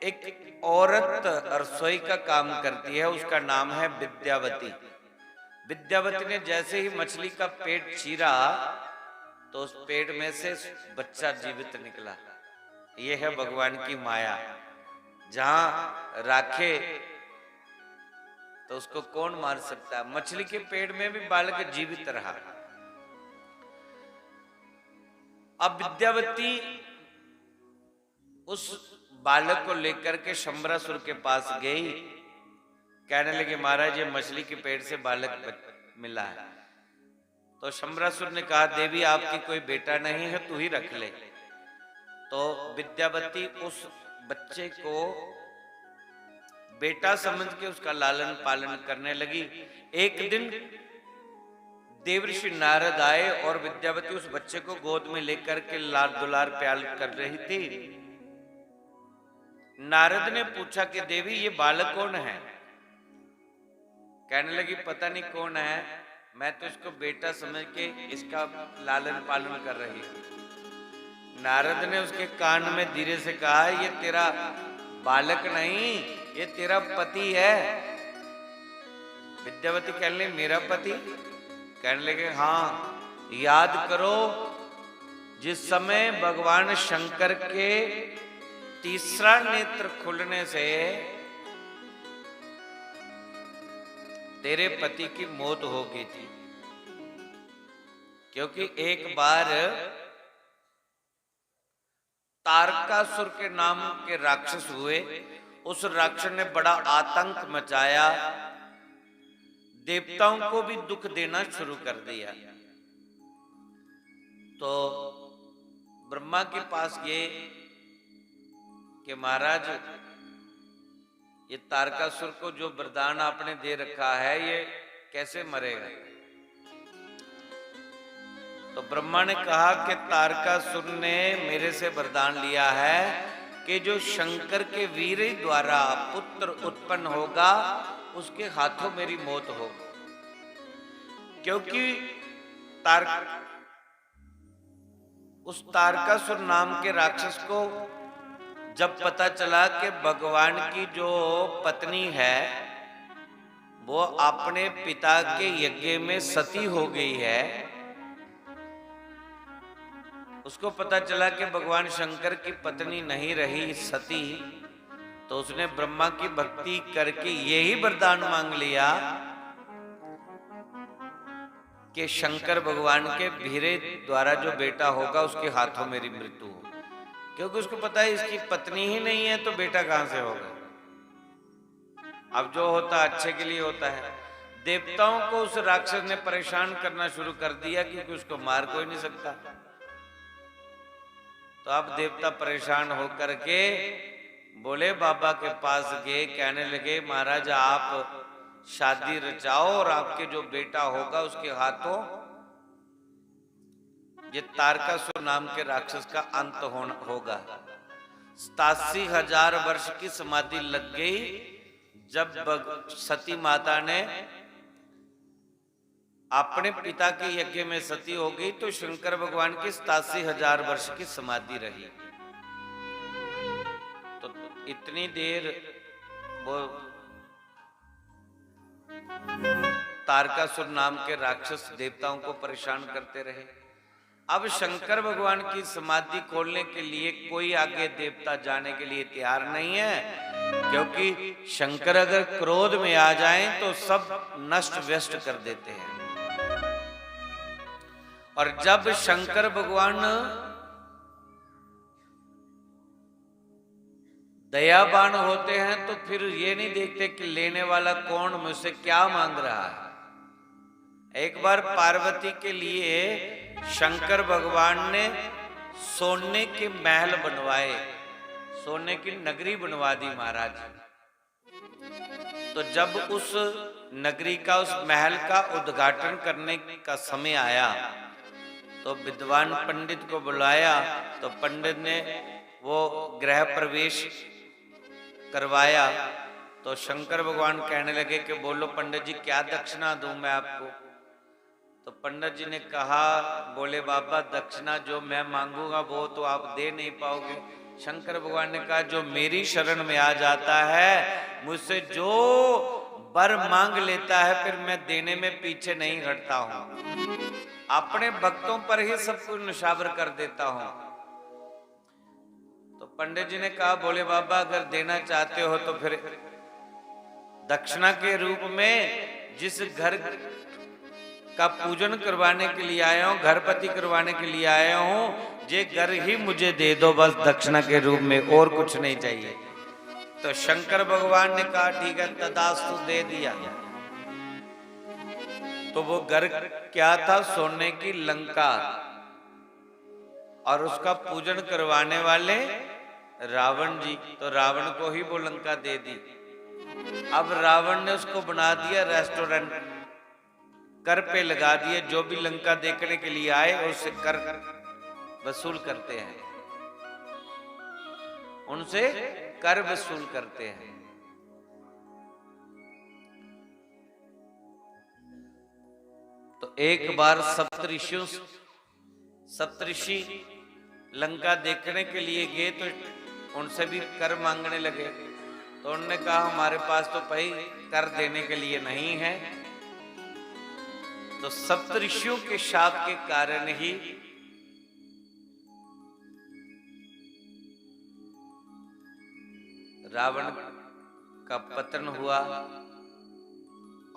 एक औरत रसोई का काम करती है, उसका नाम है विद्यावती। विद्यावती ने जैसे ही मछली का पेट चीरा, तो उस पेट में से बच्चा जीवित निकला। ये है भगवान की माया। जहां राखे, तो उसको कौन मार सकता है? मछली के पेट में भी बालक जीवित रहा। अब विद्यावती उस बालक को लेकर के शंबरासुर के पास गई, कहने लगी, "महाराज, ये मछली के पेट से बालक बच-, मिला है।" तो शंबरासुर ने कहा, "देवी, आपकी कोई बेटा नहीं है, तू ही रख ले।" तो विद्यावती उस बच्चे को बेटा समझ के उसका लालन पालन करने लगी। एक दिन देवर्षि नारद आए और विद्यावती उस बच्चे को गोद में लेकर के लाड दुलार प्यार कर रही थी। नारद ने पूछा कि देवी, ये बालक कौन है? कहने लगी, पता नहीं कौन है, मैं तो इसको बेटा समझ के इसका लालन पालन कर रही हूं। नारद ने उसके कान में धीरे से कहा, ये तेरा बालक नहीं, ये तेरा पति है। विद्यावती कहने लगी, मेरा पति? कहने लगे, हाँ, याद करो, जिस समय भगवान शंकर के तीसरा नेत्र खुलने से तेरे पति की मौत हो गई थी, क्योंकि एक बार तारकासुर के नाम के राक्षस हुए। उस राक्षस ने बड़ा आतंक मचाया, देवताओं को भी दुख देना शुरू कर दिया। तो ब्रह्मा के पास गए कि महाराज, ये तारकासुर को जो वरदान आपने दे रखा है, ये कैसे मरेगा? तो ब्रह्मा ने कहा कि तारकासुर ने मेरे से वरदान लिया है कि जो शंकर के वीर द्वारा पुत्र उत्पन्न होगा, उसके हाथों मेरी मौत होगी। क्योंकि तार-, उस तारकासुर नाम के राक्षस को जब पता चला कि भगवान की जो पत्नी है, वो अपने पिता के यज्ञ में सती हो गई है, उसको पता चला कि भगवान शंकर की पत्नी नहीं रही सती, तो उसने ब्रह्मा की भक्ति करके यही वरदान मांग लिया कि शंकर भगवान के भीरे द्वारा जो बेटा होगा, उसके हाथों मेरी मृत्यु हो, क्योंकि उसको पता है इसकी पत्नी ही नहीं है, तो बेटा कहां से होगा। अब जो होता अच्छे के लिए होता है। देवताओं को उस राक्षस ने परेशान करना शुरू कर दिया, क्योंकि उसको मार कोई नहीं सकता। तो अब देवता परेशान होकर के भोले बाबा के पास गए, कहने लगे, महाराज, आप शादी रचाओ और आपके जो बेटा होगा, उसके हाथों ये तारकासुर नाम के राक्षस का अंत होना होगा। सतासी हजार वर्ष की समाधि लग गई। जब भग-, सती माता ने अपने पिता के यज्ञ में सती हो गई, तो शंकर भगवान की सतासी हजार वर्ष की समाधि रही। तो इतनी देर वो तारकासुर नाम के राक्षस देवताओं को परेशान करते रहे। अब शंकर भगवान की समाधि खोलने के लिए कोई आगे देवता जाने के लिए तैयार नहीं है, क्योंकि शंकर अगर क्रोध में आ जाएं तो सब नष्ट व्यस्त कर देते हैं। और जब शंकर भगवान दयावान होते हैं तो फिर ये नहीं देखते कि लेने वाला कौन, मुझसे क्या मांग रहा है। एक बार पार्वती के लिए शंकर भगवान ने सोने के महल बनवाए, सोने की नगरी बनवा दी महाराज। तो जब उस नगरी का, उस महल का उद्घाटन करने का समय आया, तो विद्वान पंडित को बुलाया। तो पंडित ने वो गृह प्रवेश करवाया। तो शंकर भगवान कहने लगे कि बोलो पंडित जी, क्या दक्षिणा दूं मैं आपको? तो पंडित जी ने कहा, बोले बाबा, दक्षिणा जो मैं मांगूंगा वो तो आप दे नहीं पाओगे। शंकर भगवान ने कहा, जो मेरी शरण में आ जाता है, मुझसे जो वर मांग लेता है, फिर मैं देने में पीछे नहीं हटता हूं, अपने भक्तों पर ही सब कुछ निछावर कर देता हूं। तो पंडित जी ने कहा, भोले बाबा, अगर देना चाहते हो तो फिर दक्षिणा के रूप में जिस घर का पूजन करवाने के लिए आया हूं, घरपति करवाने के लिए आया हूं, ये घर ही मुझे दे दो बस दक्षिणा के रूप में, और कुछ नहीं चाहिए। तो शंकर भगवान ने कहा, ठीक है, तदास्तु, दे दिया। तो वो घर क्या था? सोने की लंका, और उसका पूजन करवाने वाले रावण जी। तो रावण को ही वो लंका दे दी। अब रावण ने उसको बना दिया रेस्टोरेंट, कर पे लगा दिए। जो भी लंका देखने के लिए आए, उससे कर वसूल करते हैं, उनसे कर वसूल करते हैं। तो एक बार सप्त ऋषियों, सप्तऋषि लंका देखने के लिए गए तो उनसे भी कर मांगने लगे। तो उनने कहा, हमारे पास तो भाई कर देने के लिए नहीं है। तो सप्तऋषियों के शाप के कारण ही रावण का पतन हुआ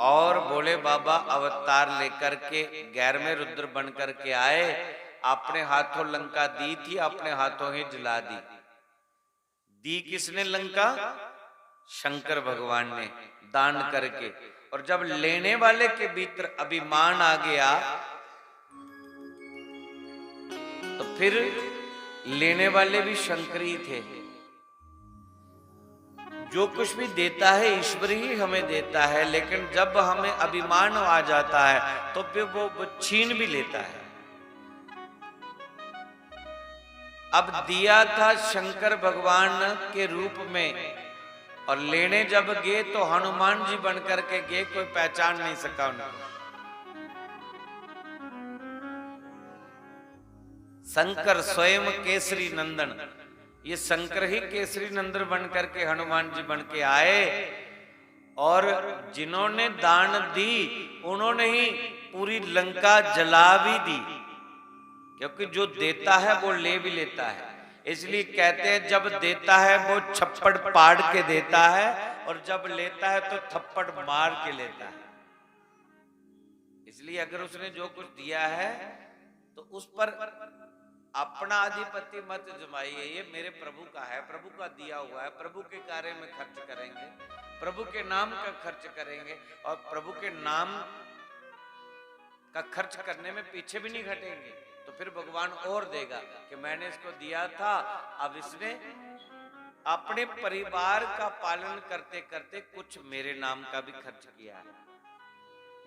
और भोले बाबा अवतार लेकर के ग्यारहवें रुद्र बन करके आए। अपने हाथों लंका दी थी, अपने हाथों ही जला दी। दी किसने लंका? शंकर भगवान ने दान करके। और जब लेने वाले के भीतर अभिमान आ गया तो फिर लेने वाले भी शंकरी थे। जो कुछ भी देता है ईश्वर ही हमें देता है, लेकिन जब हमें अभिमान आ जाता है तो फिर वो, वो छीन भी लेता है। अब दिया था शंकर भगवान के रूप में और लेने जब गए तो हनुमान जी बन करके गए, कोई पहचान नहीं सका उनको। शंकर स्वयं केसरी नंदन। ये शंकर ही केसरी नंदन बन करके हनुमान जी बन के आए और जिन्होंने दान दी, उन्होंने ही पूरी लंका जला भी दी, क्योंकि जो देता है वो ले भी लेता है। इसलिए कहते हैं, जब देता है वो छप्पड़ पाड़ के देता है और जब लेता है तो थप्पड़ मार के लेता है। इसलिए अगर उसने जो कुछ दिया है तो उस पर अपना आधिपत्य मत जमाइए। ये मेरे प्रभु का है, प्रभु का दिया हुआ है, प्रभु के कार्य में खर्च करेंगे, प्रभु के नाम का खर्च करेंगे और प्रभु के नाम का खर्च करने में पीछे भी नहीं हटेंगे। तो फिर भगवान और देगा कि मैंने इसको दिया था, अब इसने अपने परिवार का पालन करते करते कुछ मेरे नाम का भी खर्च किया है,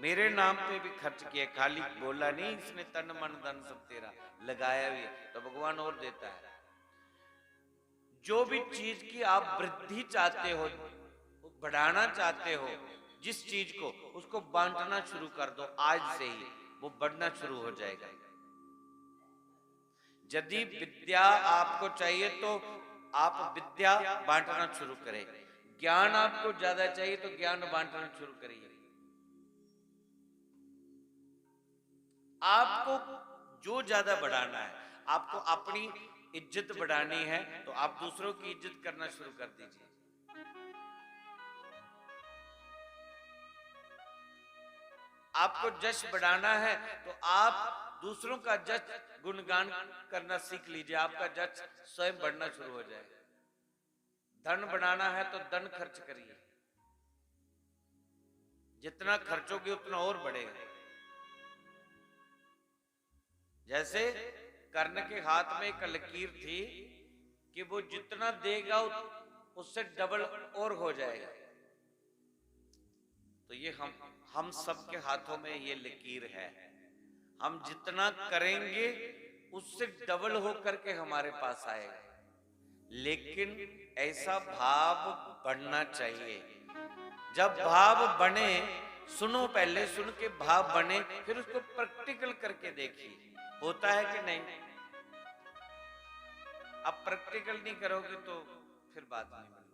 मेरे नाम पे भी खर्च किया। खाली बोला नहीं इसने, तन मन धन सब तेरा लगाया भी है, तो भगवान और देता है। जो भी चीज की आप वृद्धि चाहते हो, बढ़ाना चाहते हो जिस चीज को, उसको बांटना शुरू कर दो। आज से ही वो बढ़ना शुरू हो जाएगा। यदि विद्या आपको चाहिए तो आप विद्या बांटना शुरू करें, ज्ञान आपको ज्यादा चाहिए तो ज्ञान बांटना शुरू करिए। आपको जो ज्यादा बढ़ाना है, आपको अपनी इज्जत बढ़ानी है तो आप दूसरों की इज्जत करना शुरू कर दीजिए। आपको जश बढ़ाना है तो आप दूसरों का जश गुणगान करना सीख लीजिए, आपका जश स्वयं बढ़ना शुरू हो जाएगा। धन बढ़ाना है तो धन खर्च करिए, जितना खर्चोगे उतना और बढ़ेगा। जैसे कर्ण के हाथ में एक लकीर थी कि वो जितना देगा उससे डबल और हो जाएगा। तो ये हम हम सबके हाथों में ये लकीर है। हम जितना करेंगे उससे डबल होकर के हमारे पास आएगा। लेकिन ऐसा भाव बनना चाहिए। जब भाव बने, सुनो, पहले सुन के भाव बने, फिर उसको प्रैक्टिकल करके देखिए, होता है कि नहीं। अब प्रैक्टिकल नहीं करोगे तो फिर बात नहीं बनती।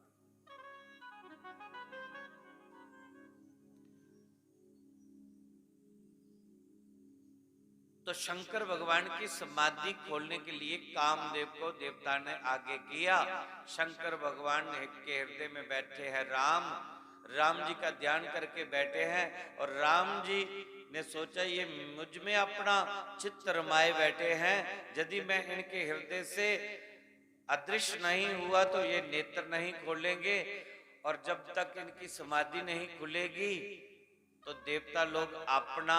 तो शंकर भगवान की समाधि खोलने के लिए कामदेव को देवता ने आगे किया। शंकर भगवान के हृदय में बैठे हैं राम, राम जी का ध्यान करके बैठे हैं और राम जी ने सोचा, ये मुझ में अपना चित्त रमाए बैठे हैं, यदि मैं इनके हृदय से अदृश्य नहीं हुआ तो ये नेत्र नहीं खोलेंगे और जब तक इनकी समाधि नहीं खुलेगी तो देवता लोग अपना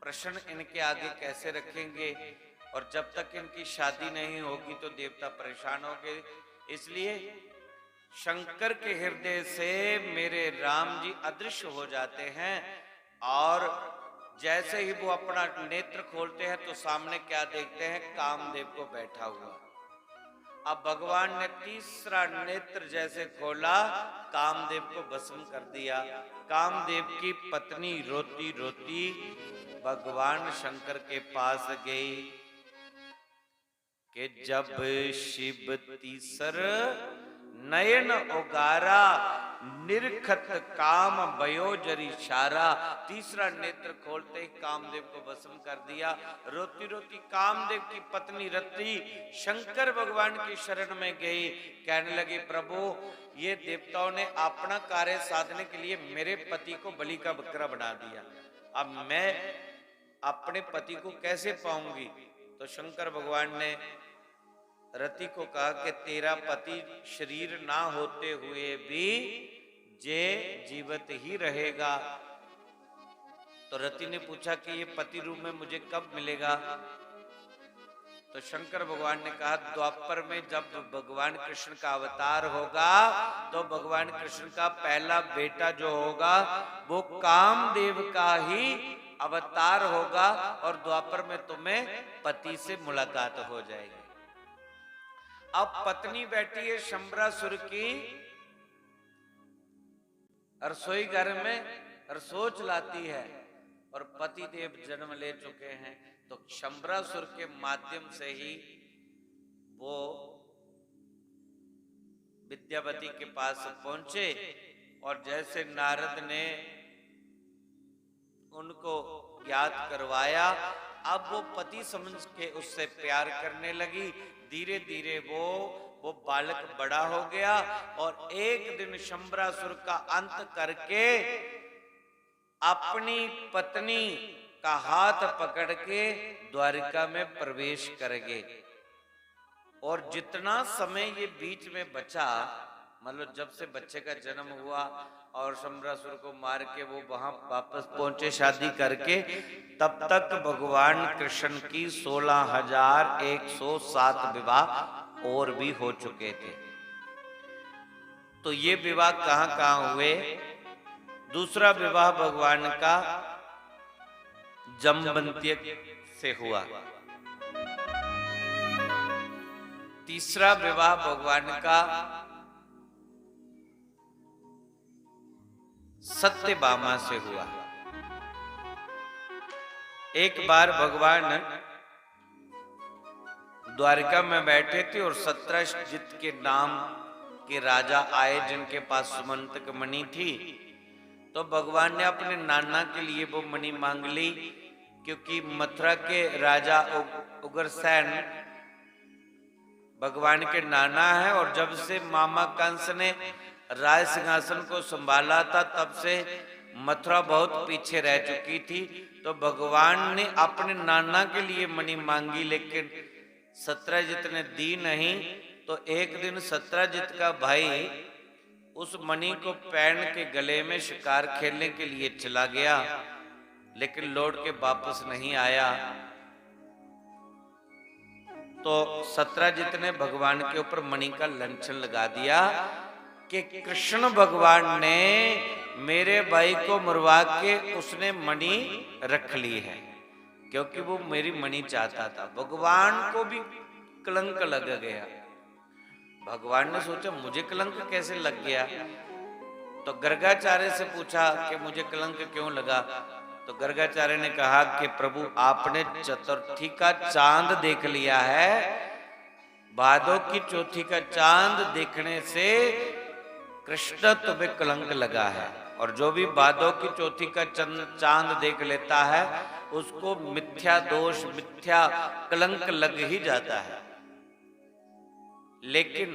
प्रश्न इनके आगे कैसे रखेंगे और जब तक इनकी शादी नहीं होगी तो देवता परेशान होंगे। इसलिए शंकर के हृदय से मेरे राम जी अदृश्य हो जाते हैं और जैसे ही वो अपना नेत्र खोलते हैं तो सामने क्या देखते हैं? कामदेव को बैठा हुआ। अब भगवान ने तीसरा नेत्र जैसे खोला, कामदेव को भस्म कर दिया। कामदेव की पत्नी रोती रोती भगवान शंकर के पास गई कि जब शिव तीसर नयन उगारा, निरखत काम भयो जरी सारा। तीसरा नेत्र खोलते ही कामदेव को भस्म कर दिया। रोती रोती कामदेव की पत्नी रति शंकर भगवान की शरण में गई, कहने लगी, प्रभु, ये देवताओं ने अपना कार्य साधने के लिए मेरे पति को बलि का बकरा बना दिया, अब मैं अपने पति को कैसे पाऊंगी? तो शंकर भगवान ने रति को कहा कि तेरा पति शरीर ना होते हुए भी जे जीवित ही रहेगा। तो रति ने पूछा कि ये पति रूप में मुझे कब मिलेगा? तो शंकर भगवान ने कहा, द्वापर में जब भगवान कृष्ण का अवतार होगा तो भगवान कृष्ण का पहला बेटा जो होगा वो कामदेव का ही अवतार होगा और द्वापर में तुम्हें पति से मुलाकात हो जाएगी। अब पत्नी बैठी है शंबरासुर की रसोई घर में, रसोई चलाती है और पति देव जन्म ले चुके हैं, तो शंबरासुर के माध्यम से ही वो विद्यावती के पास पहुंचे और जैसे नारद ने उनको ज्ञात करवाया, अब वो पति समझ के उससे प्यार करने लगी। धीरे धीरे वो वो बालक बड़ा हो गया और एक दिन शंबरासुर का अंत करके अपनी पत्नी का हाथ पकड़ के द्वारिका में प्रवेश कर गए। और जितना समय ये बीच में बचा, मतलब जब से बच्चे का जन्म हुआ और शंबरासुर को मार के वो वहां वापस पहुंचे शादी करके, तब तक भगवान कृष्ण की सोलह हजार एक सौ सात विवाह और भी हो चुके थे। तो ये विवाह कहाँ कहाँ हुए? दूसरा विवाह भगवान का जमवंतिय से हुआ। तीसरा विवाह भगवान का सत्यभामा से हुआ। एक बार भगवान द्वारिका में बैठे थे और सत्रजित के नाम के राजा आए, जिनके पास सुमंतक मणि थी। तो भगवान ने अपने नाना के लिए वो मणि मांग ली, क्योंकि मथुरा के राजा उग-, उग्रसेन भगवान के नाना है और जब से मामा कंस ने राज सिंहासन को संभाला था, तब से मथुरा बहुत पीछे रह चुकी थी। तो भगवान ने अपने नाना के लिए मणि मांगी, लेकिन सत्रजित ने दी नहीं। तो एक दिन सत्रजित का भाई उस मणि को पहन के गले में शिकार खेलने के लिए चला गया, लेकिन लौट के वापस नहीं आया। तो सत्रजित ने भगवान के ऊपर मणि का लंछन लगा दिया कि कृष्ण भगवान ने मेरे भाई को मरवा के उसने मणि रख ली है, क्योंकि वो मेरी मणि चाहता था। भगवान को भी कलंक लग गया। भगवान ने सोचा, मुझे कलंक कैसे लग गया? तो गर्गाचार्य से पूछा कि मुझे कलंक क्यों लगा? तो गर्गाचार्य ने कहा कि प्रभु, आपने चतुर्थी का चांद देख लिया है, भादों की चौथी का चांद देखने से कृष्ण तुम्हें कलंक लगा है, और जो भी भादों की चौथी का चंद चांद देख लेता है, उसको मिथ्या दोष, मिथ्या कलंक लग ही जाता है। लेकिन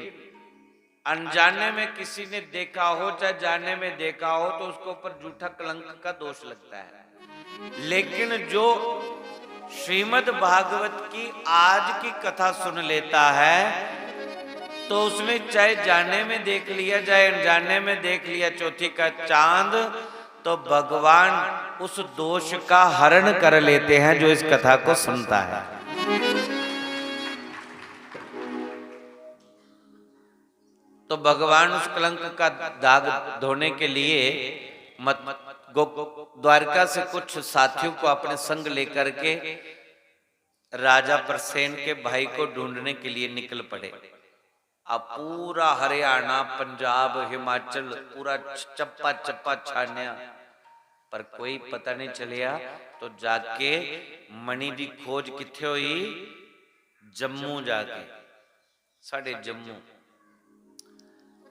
अनजाने में किसी ने देखा हो चाहे जाने में देखा हो, तो उसके ऊपर झूठा कलंक का दोष लगता है। लेकिन जो श्रीमद् भागवत की आज की कथा सुन लेता है, तो उसने चाहे जाने में देख लिया, चाहे अनजाने में देख लिया चौथी का चांद, तो भगवान उस दोष का हरण कर लेते हैं जो इस कथा को सुनता है। तो भगवान उस कलंक का दाग धोने के लिए मत-, गो-, द्वारका से कुछ साथियों को अपने संग लेकर के राजा प्रसेन के भाई को ढूंढने के लिए निकल पड़े। अब पूरा हरियाणा, पंजाब, हिमाचल, पूरा चप्पा चप्पा छानिया, पर कोई पता नहीं चलिया। तो जाके मणि दी खोज कित्थे होई? जम्मू जाके, साढ़े जम्मू।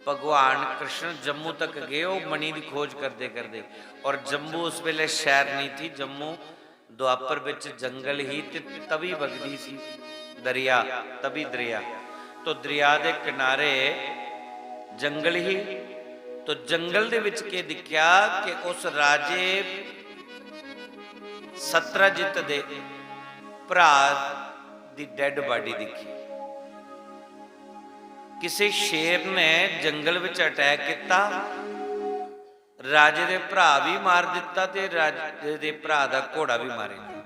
भगवान कृष्ण जम्मू तक गए, वो मणि दी खोज करदे करदे। और जम्मू उस वेले शहर नहीं थी, जम्मू द्वापर विच जंगल ही ते तवी वगदी सी दरिया, तवी दरिया। तो दरिया दे किनारे जंगल ही, तो जंगल दे विच के दिख्या कि उस राजे सत्रजित दे भरा दी डेड बॉडी दिखी। किसी शेर ने जंगल विच अटैक किया, राजे दे भरा भी मार दिता ते राजे दे भरा दा घोड़ा भी मारी दिता।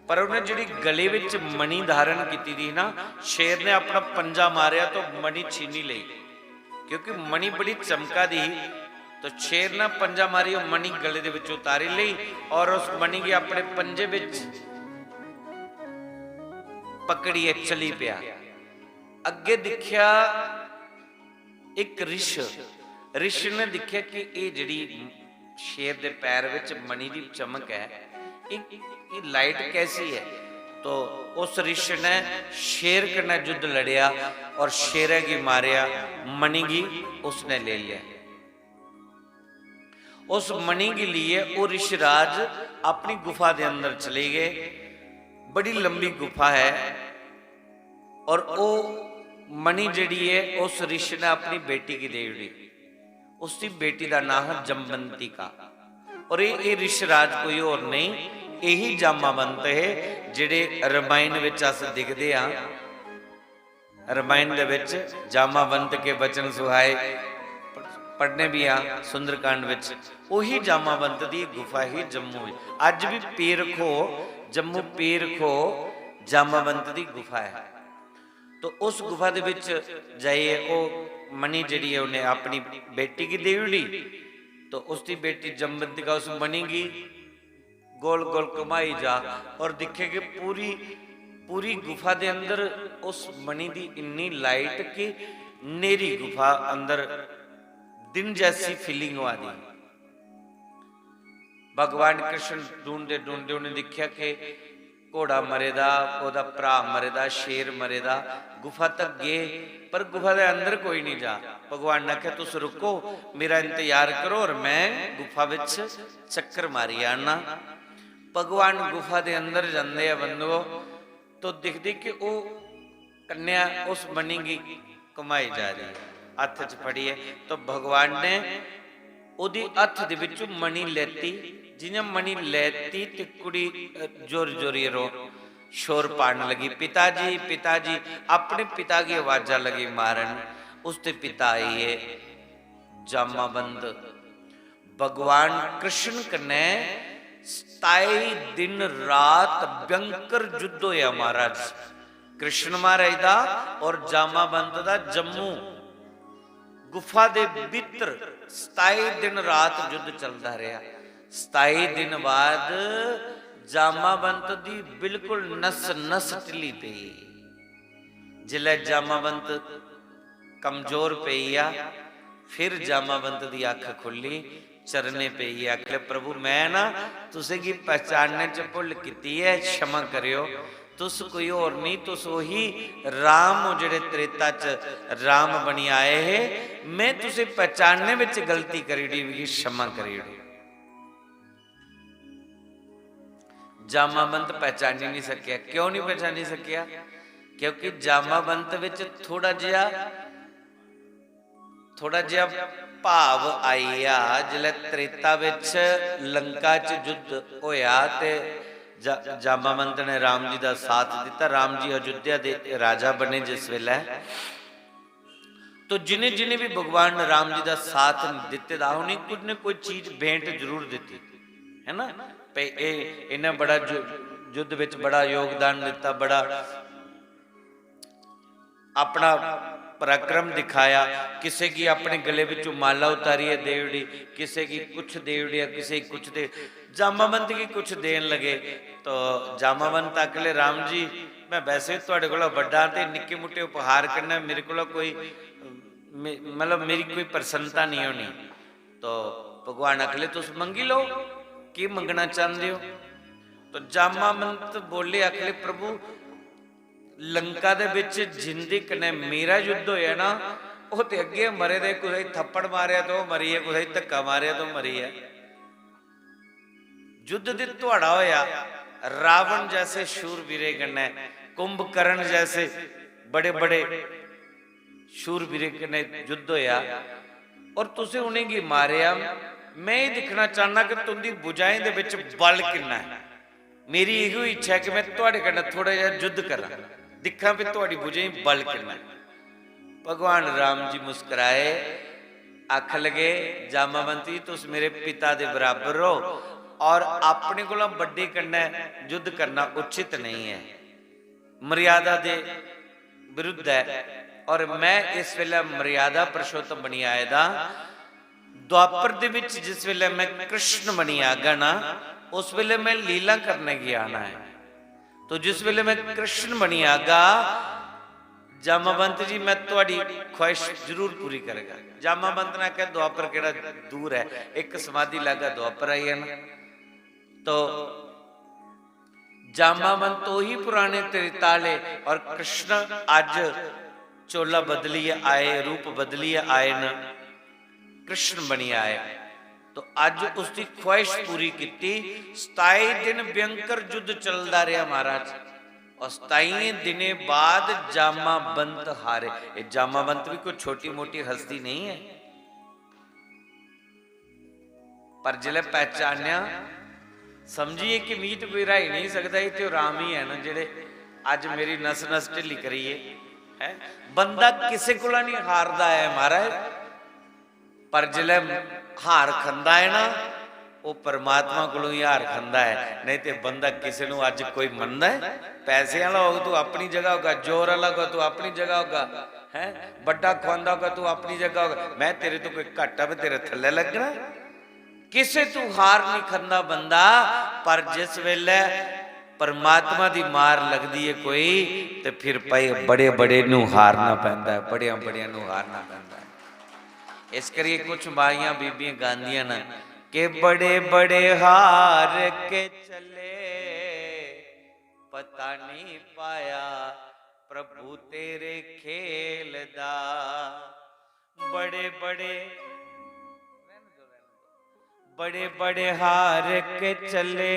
पर उन्हें जिहड़ी गले विच मणि धारण कीती दी ना, शेर ने अपना पंजा मारिया तो मणि छीनी लई, क्योंकि मणि बड़ी चमका दी ही। तो शेर ने पंजा मारी, वो मणि गले दे विच उतारी लई और उस मणि गी अपने पंजे विच पकड़िए चली पिया। अग्गे दिख्या एक रिछ, रिछ ने दिख्या कि ये जिहड़ी शेर दे पैर विच मणि दी चमक है, ये, ये लाइट कैसी है? तो उस ऋष ने शेर कन्नै युद्ध लड़ेआ और शेरै गी मारेआ, मणि गी उसने ले लिया। उस मणि गी लिए ओह् ऋषराज अपनी गुफा दे अंदर चले गए। बड़ी लंबी गुफा है और ओह् मणि जेह्ड़ी है उस ऋष ने अपनी बेटी गी दे ओड़ी। उसदी बेटी दा नांऽ हा जमवंतिका। और एह् एह् ऋषराज कोई होर नेईं, यही जामावंत है जेह्ड़े रामायण बिच अस दिखदे आं। रामायण दे विच जामावंत के वचन सुहाए पढ़ने भी आ सुंदरकांड विच। ओही जामावंत दी गुफा ही जम्मू विच। अज्ज भी पीर खो, जम्मू पीर खो जामावंत दी गुफा है। तो उस गुफा दे विच जाइए ओह् मणि जेह्ड़ी है उन्हें अपनी बेटी गी दे ओड़ी। तो उसदी बेटी जमवंतिका उस मणि गी गोल गोल घुमाई जा और दिक्खे कि पूरी, पूरी गुफा दे अंदर उस मणि दी इन्नी लाइट कि न्हेरी गुफा अंदर दिन जैसी फीलिंग होआ दी। भगवान कृष्ण ढूंढदे ढूंढदे उ'नें दिक्खेआ कि घोड़ा मरे दा, ओह्दा भ्राऽ मरे दा, शेर मरे दा। गुफा तक गे, पर गुफा दे अंदर कोई नहीं जा। भगवान ने आखेआ, "तुस रुको, मेरा इंतजार करो और मैं गुफा विच चक्कर मारी आना।" भगवान गुफा दे अंदर जंदे आ बंधुओ, तो दिखदे कि ओह् कन्या उस मणि गी घुमाई जा दी है, हत्थ च फड़ियै। तो भगवान ने ओह्दी हत्थ दे बिच्चों मणि लैती, जि'यां मणि लैती ते कुड़ी, अ, जोर जोरियै रो, शोर पान लगी, "पिता जी, पिता जी।" अपने पिता गी आवाजां लगी मारन। उसदे पिता आई गे जामावंत। भगवान कृष्ण कन्नै सताई दिन रात भयंकर युद्ध होया महाराज। कृष्ण महाराज दा और जामावंत दा जम्मू गुफा दे भीतर सताई दिन रात युद्ध चलदा रहा। सताई दिन बाद जामावंत दी बिल्कुल नस नस ढिल्ली पई। जिसलै जामावंत कमजोर पेई आ, फिर जामावंत दी अख खु'ल्ली, चरणे पेई आ। आखले, "प्रभु, मैं ना तुसेंगी पहचानने च भुल कीती ऐ, क्षमा करेओ। तुस कोई होर नहीं, तुस ओही राम हो जेह्ड़े त्रेता च राम बनी आए हे। मैं तुसें पहचानने विच गलती करी ओड़ी, मिगी क्षमा करी ओड़ो।" जामावंत पहचानी नहीं सकेआ। क्यों नहीं पहचानी सकेआ? क्योंकि जामावंत विच थोड़ा जिहा, थोड़ा जिहा भाव आई आ। जिसलै त्रेता विच लंका च युद्ध होया ते जा-, जामावंत ने राम जी दा साथ दिता। राम जी अयोध्या दे राजा बने जिस वेलै, तो जिन्हें जिन्हें भी भगवान राम जी दा साथ दिते दा, उ'नें कुछ न कोई चीज भेंट जरूर दिती, है ना? पे ए, इन्हें बड़ा जु-, युद्ध विच बड़ा योगदान दिता, बड़ा अपना पराक्रम दिखाया। किसे की अपने गले विचों माला उतारियै दे ओड़ी, किसे की कुछ दे ओड़िया, किसे की कुछ दे, जामावंत की कुछ देन लगे। तो जामावंत आखले, "राम जी, मैं वैसे भी तुहाडे कोला बड्डा ते निक्के मुट्टे उपहार कन्नै मेरे कोला कोई, मे-, मतलब मेरी कोई प्रसन्नता नहीं होनी।" तो भगवान आखले, "तुस मंगी लो, की मंगना चाहंदे हो?" तो जामावंत बोले, आखले, "प्रभु, लंका दे विच जिंदे कन्नै मेरा युद्ध होया ना, ओह ते अग्गे मरे दे, कुसै गी थप्पड़ मारेआ ते ओह मरी गेआ, कुसै गी धक्का मारेआ ते ओह मरी गेआ। युद्ध ते थुआड़ा होया, रावण जैसे शूरवीरे कन्नै, कुंभकर्ण जैसे बड़े-बड़े शूरवीरे कन्नै युद्ध होया और तुसें उ'नेंगी मारेआ। मैं एह दिक्खना चाहना कि तुंदी भुजाएं दे विच बल किन्ना ऐ। मेरी इहो इच्छा ऐ कि मैं तुहाडे कन्नै थोड़ा जिहा युद्ध करां, दिक्खां भी तुहाडी भुजाएं च बल किन्ना ऐ।" भगवान राम जी मुस्कुराए, आखन लगे, "जामावंत जी, तुस मेरे पिता दे बराबर हो और अपने कोला बड्डे कन्नै युद्ध करना उचित नहीं ऐ, मर्यादा दे विरुद्ध ऐ, और मैं इस वेले मर्यादा पुरुषोत्तम बनी आए दा। द्वापर दे विच जिस वेले मैं कृष्ण बनी आगा ना, उस वेले मैं लीला करने गी आना है। तो जिस वेले मैं कृष्ण बनी आगा, जामावंत जी, मैं तुहाडी ख्वाहिश जरूर पूरी करगा।" जामावंत ने आखेआ, "द्वापर केह्ड़ा दूर ऐ, इक समाधि लागा द्वापर आई जाना।" तो जामावंत तो ही पुराने त्रेता आले, और कृष्ण अज चोला बदलियै आए, रूप बदलियै आए न, कृष्ण बनियै आए। तो अज उसकी ख्वाहिश पूरी कीती। सताई दिन भयंकर युद्ध चलदा रहा महाराज, और सताइयें दिनें बाद जामावंत हारे। ये जामावंत भी कोई छोटी मोटी हस्ती नहीं है। पर जिसलै पहचानेआ, समझिए कि मीत कोई रहाई नहीं सकदा, ये ते राम ही है ना, जेह्ड़े अज मेरी नस नस ढिल्ली करियै, है। बंदा किसे कोला नहीं हारदा ऐ महाराज, पर जिसलै हार खंदा है ना, वो परमात्मा कोलों ही हार खंदा है। नहीं ते बंदा किसे नू अज कोई मनदा है? पैसे वाला होगा तू अपनी जगह होगा, जोर वाला होगा तू अपनी जगह होगा, है, बड्डा खुआंदा होगा तू अपनी जगह होगा। मैं तेरे तो कोई घट आ, मैं तेरे थल्ले लगना? किसे तू हार नहीं खंदा बंदा, पर जिस वेले परमात्मा दी मार लगदी है कोई, ते फिर भाई बड़े बड़े नू हारना पैंदा है, बड़ियां बड़ियां नू हारना पैंदा है। इस करिए कुछ माइयां बीबियां गांदियां न कि बड़े बड़े हार के चले, पता नहीं पाया प्रभु तेरे खेल दा। बड़े बड़े, बड़े बड़े हार के चले,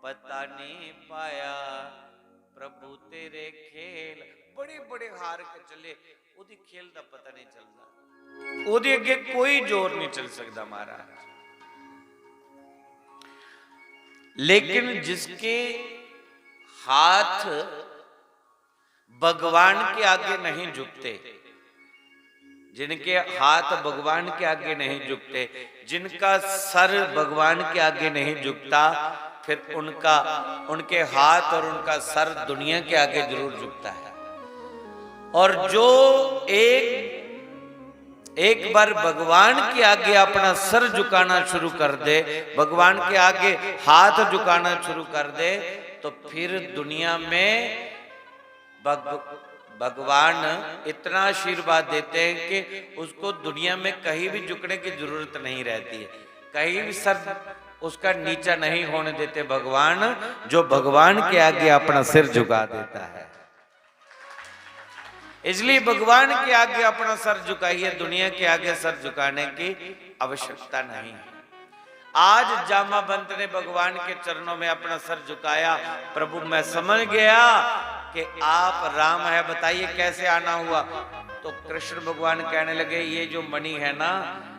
पता नहीं पाया प्रभु तेरे खेल। बड़े बड़े हार के चले, ओदी खेल दा पता नहीं चलदा, ओदे अगे कोई जोर नहीं चल सकदा महाराज। लेकिन जिसके हाथ भगवान के आगे नहीं झुकते, जिनके हाथ भगवान के आगे नहीं झुकते, जिनका सर भगवान के आगे नहीं झुकता, फिर उनका, उनके हाथ और उनका सर दुनिया के आगे जरूर झुकता है। और जो एक, एक बार भगवान के आगे अपना सर झुकाना शुरू कर दे, भगवान के आगे हाथ झुकाना शुरू कर दे, तो फिर दुनिया में भग-, भगवान इतना आशीर्वाद देते हैं कि उसको दुनिया में कहीं भी झुकने की जरूरत नहीं रहती है, कहीं भी सर उसका नीचा नहीं होने देते भगवान। जो भगवान के आगे अपना सिर झुका देता है, इसलिए भगवान के आगे अपना सर झुकाइए, दुनिया के आगे सर झुकाने की आवश्यकता नहीं है। आज जामावंत ने भगवान के चरणों में अपना सर झुकाया, प्रभु, मैं समझ गया कि आप राम है, बताइए कैसे आना हुआ। तो कृष्ण भगवान कहने लगे, ये जो मणि है ना,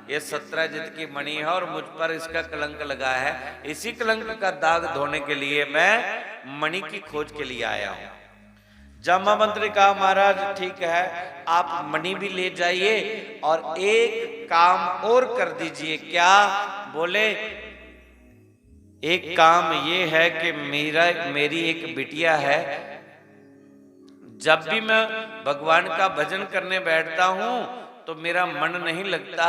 ये सत्राजित की मणि है और मुझ पर इसका कलंक लगा है, इसी कलंक का दाग धोने के लिए मैं मणि की खोज के लिए आया हूं। जामावंत ने कहा, महाराज, ठीक है, आप मणि भी ले जाइए और एक काम और कर दीजिए। क्या? बोले, एक काम ये है कि मेरा, मेरी एक बिटिया है, जब भी मैं भगवान का भजन करने बैठता हूं तो मेरा मन नहीं लगता,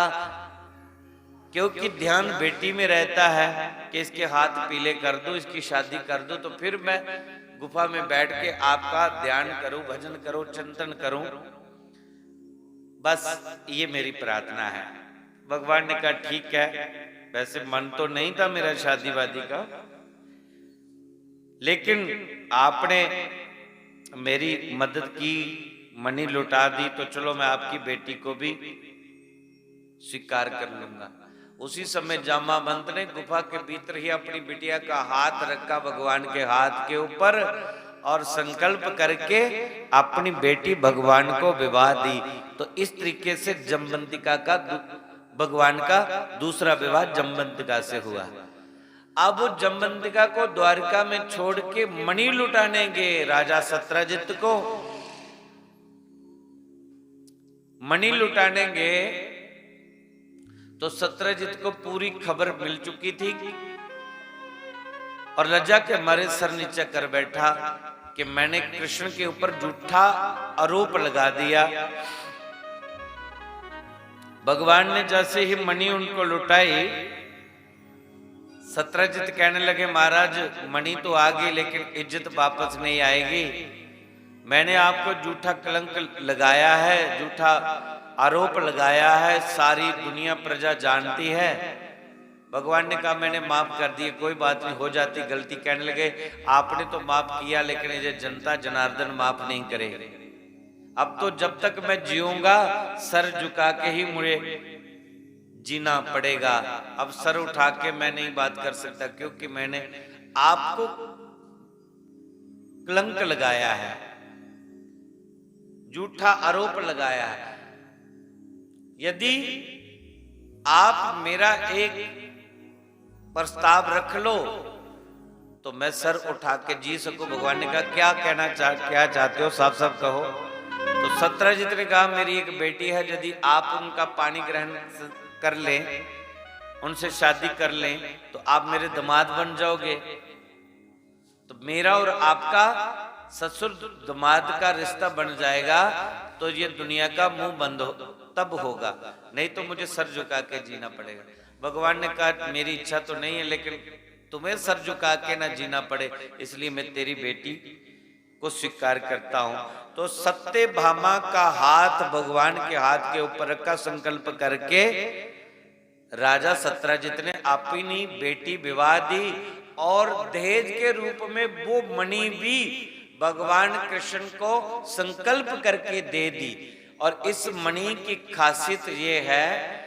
क्योंकि ध्यान बेटी में रहता है कि इसके हाथ पीले कर दूं, इसकी शादी कर दूं, तो फिर मैं गुफा में बैठ के आपका ध्यान करूं, भजन करूं, चिंतन करूं। बस ये मेरी प्रार्थना है। भगवान ने कहा, ठीक है, वैसे मन तो नहीं था मेरा शादी वादी का, लेकिन आपने मेरी मदद की, मणि लौटा दी, तो चलो, मैं आपकी बेटी को भी स्वीकार कर लूंगा। उसी समय जामावंत ने गुफा के भीतर ही अपनी बिटिया का हाथ रखा भगवान के हाथ के ऊपर और संकल्प करके अपनी बेटी भगवान को विवाह दी। तो इस तरीके से जमवंतिका का दु-, भगवान का दूसरा विवाह जमवंतिका से हुआ। अब जमवंतिका को द्वारिका में छोड़ के मणि लुटाने गए राजा सत्राजित को। मणि लुटाने गए तो सत्राजित को पूरी खबर मिल चुकी थी और लज्जा के मारे सर नीचे कर बैठा कि मैंने कृष्ण के ऊपर झूठा आरोप लगा दिया। भगवान ने जैसे ही मणि उनको लुटाई, सत्राजित कहने लगे, महाराज, मणि तो आ गई, लेकिन इज्जत वापस नहीं आएगी। मैंने आपको झूठा कलंक लगाया है, झूठा आरोप लगाया है, सारी दुनिया प्रजा जानती है। भगवान ने कहा, "मैंने माफ कर दिए, कोई बात नहीं, हो जाती गलती।" कहने लगे, "आपने तो माफ किया, लेकिन ये जनता जनार्दन माफ नहीं करे। अब तो जब तक मैं जीऊंगा, सर झुका के ही मुझे जीना पड़ेगा। अब सर उठा के मैं नहीं बात कर सकता, क्योंकि मैंने आपको कलंक लगाया है, झूठा आरोप लगाया है। यदि आप मेरा एक प्रस्ताव रख लो, तो मैं सर उठा के जी सकूं।" भगवान ने कहा, "क्या कहना चाह क्या चाहते हो, साफ साफ कहो।" तो सत्राजित ने कहा, "मेरी एक बेटी है, यदि आप उनका पाणी ग्रहण कर लें, उनसे शादी कर लें, तो आप मेरे दामाद बन जाओगे।" तो मेरा और आपका ससुर दामाद का रिश्ता बन जाएगा, तो ये दुनिया का मुंह बंद हो, तब होगा, नहीं तो मुझे सर झुका के जीना पड़ेगा। भगवान ने कहा, "मेरी इच्छा तो नहीं है, लेकिन तुम्हें सर झुका के ना जीना पड़े, इसलिए मैं तेरी बेटी को स्वीकार करता हूं।" तो सत्यभामा का हाथ भगवान के हाथ के ऊपर रखा, संकल्प करके राजा सत्राजित ने अपनी बेटी विवाह दी और दहेज के रूप में वो मणि भी भगवान कृष्ण को संकल्प करके दे दी। और इस मणि की खासियत ये है,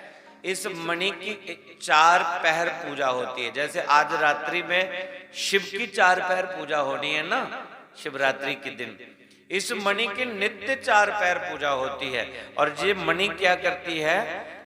इस मणि की चार पहर पूजा होती है। जैसे आज रात्रि में शिव की चार पहर पूजा होनी है ना, शिवरात्रि के दिन इस मणि की नित्य चार पहर पूजा होती है। और ये मणि क्या करती है?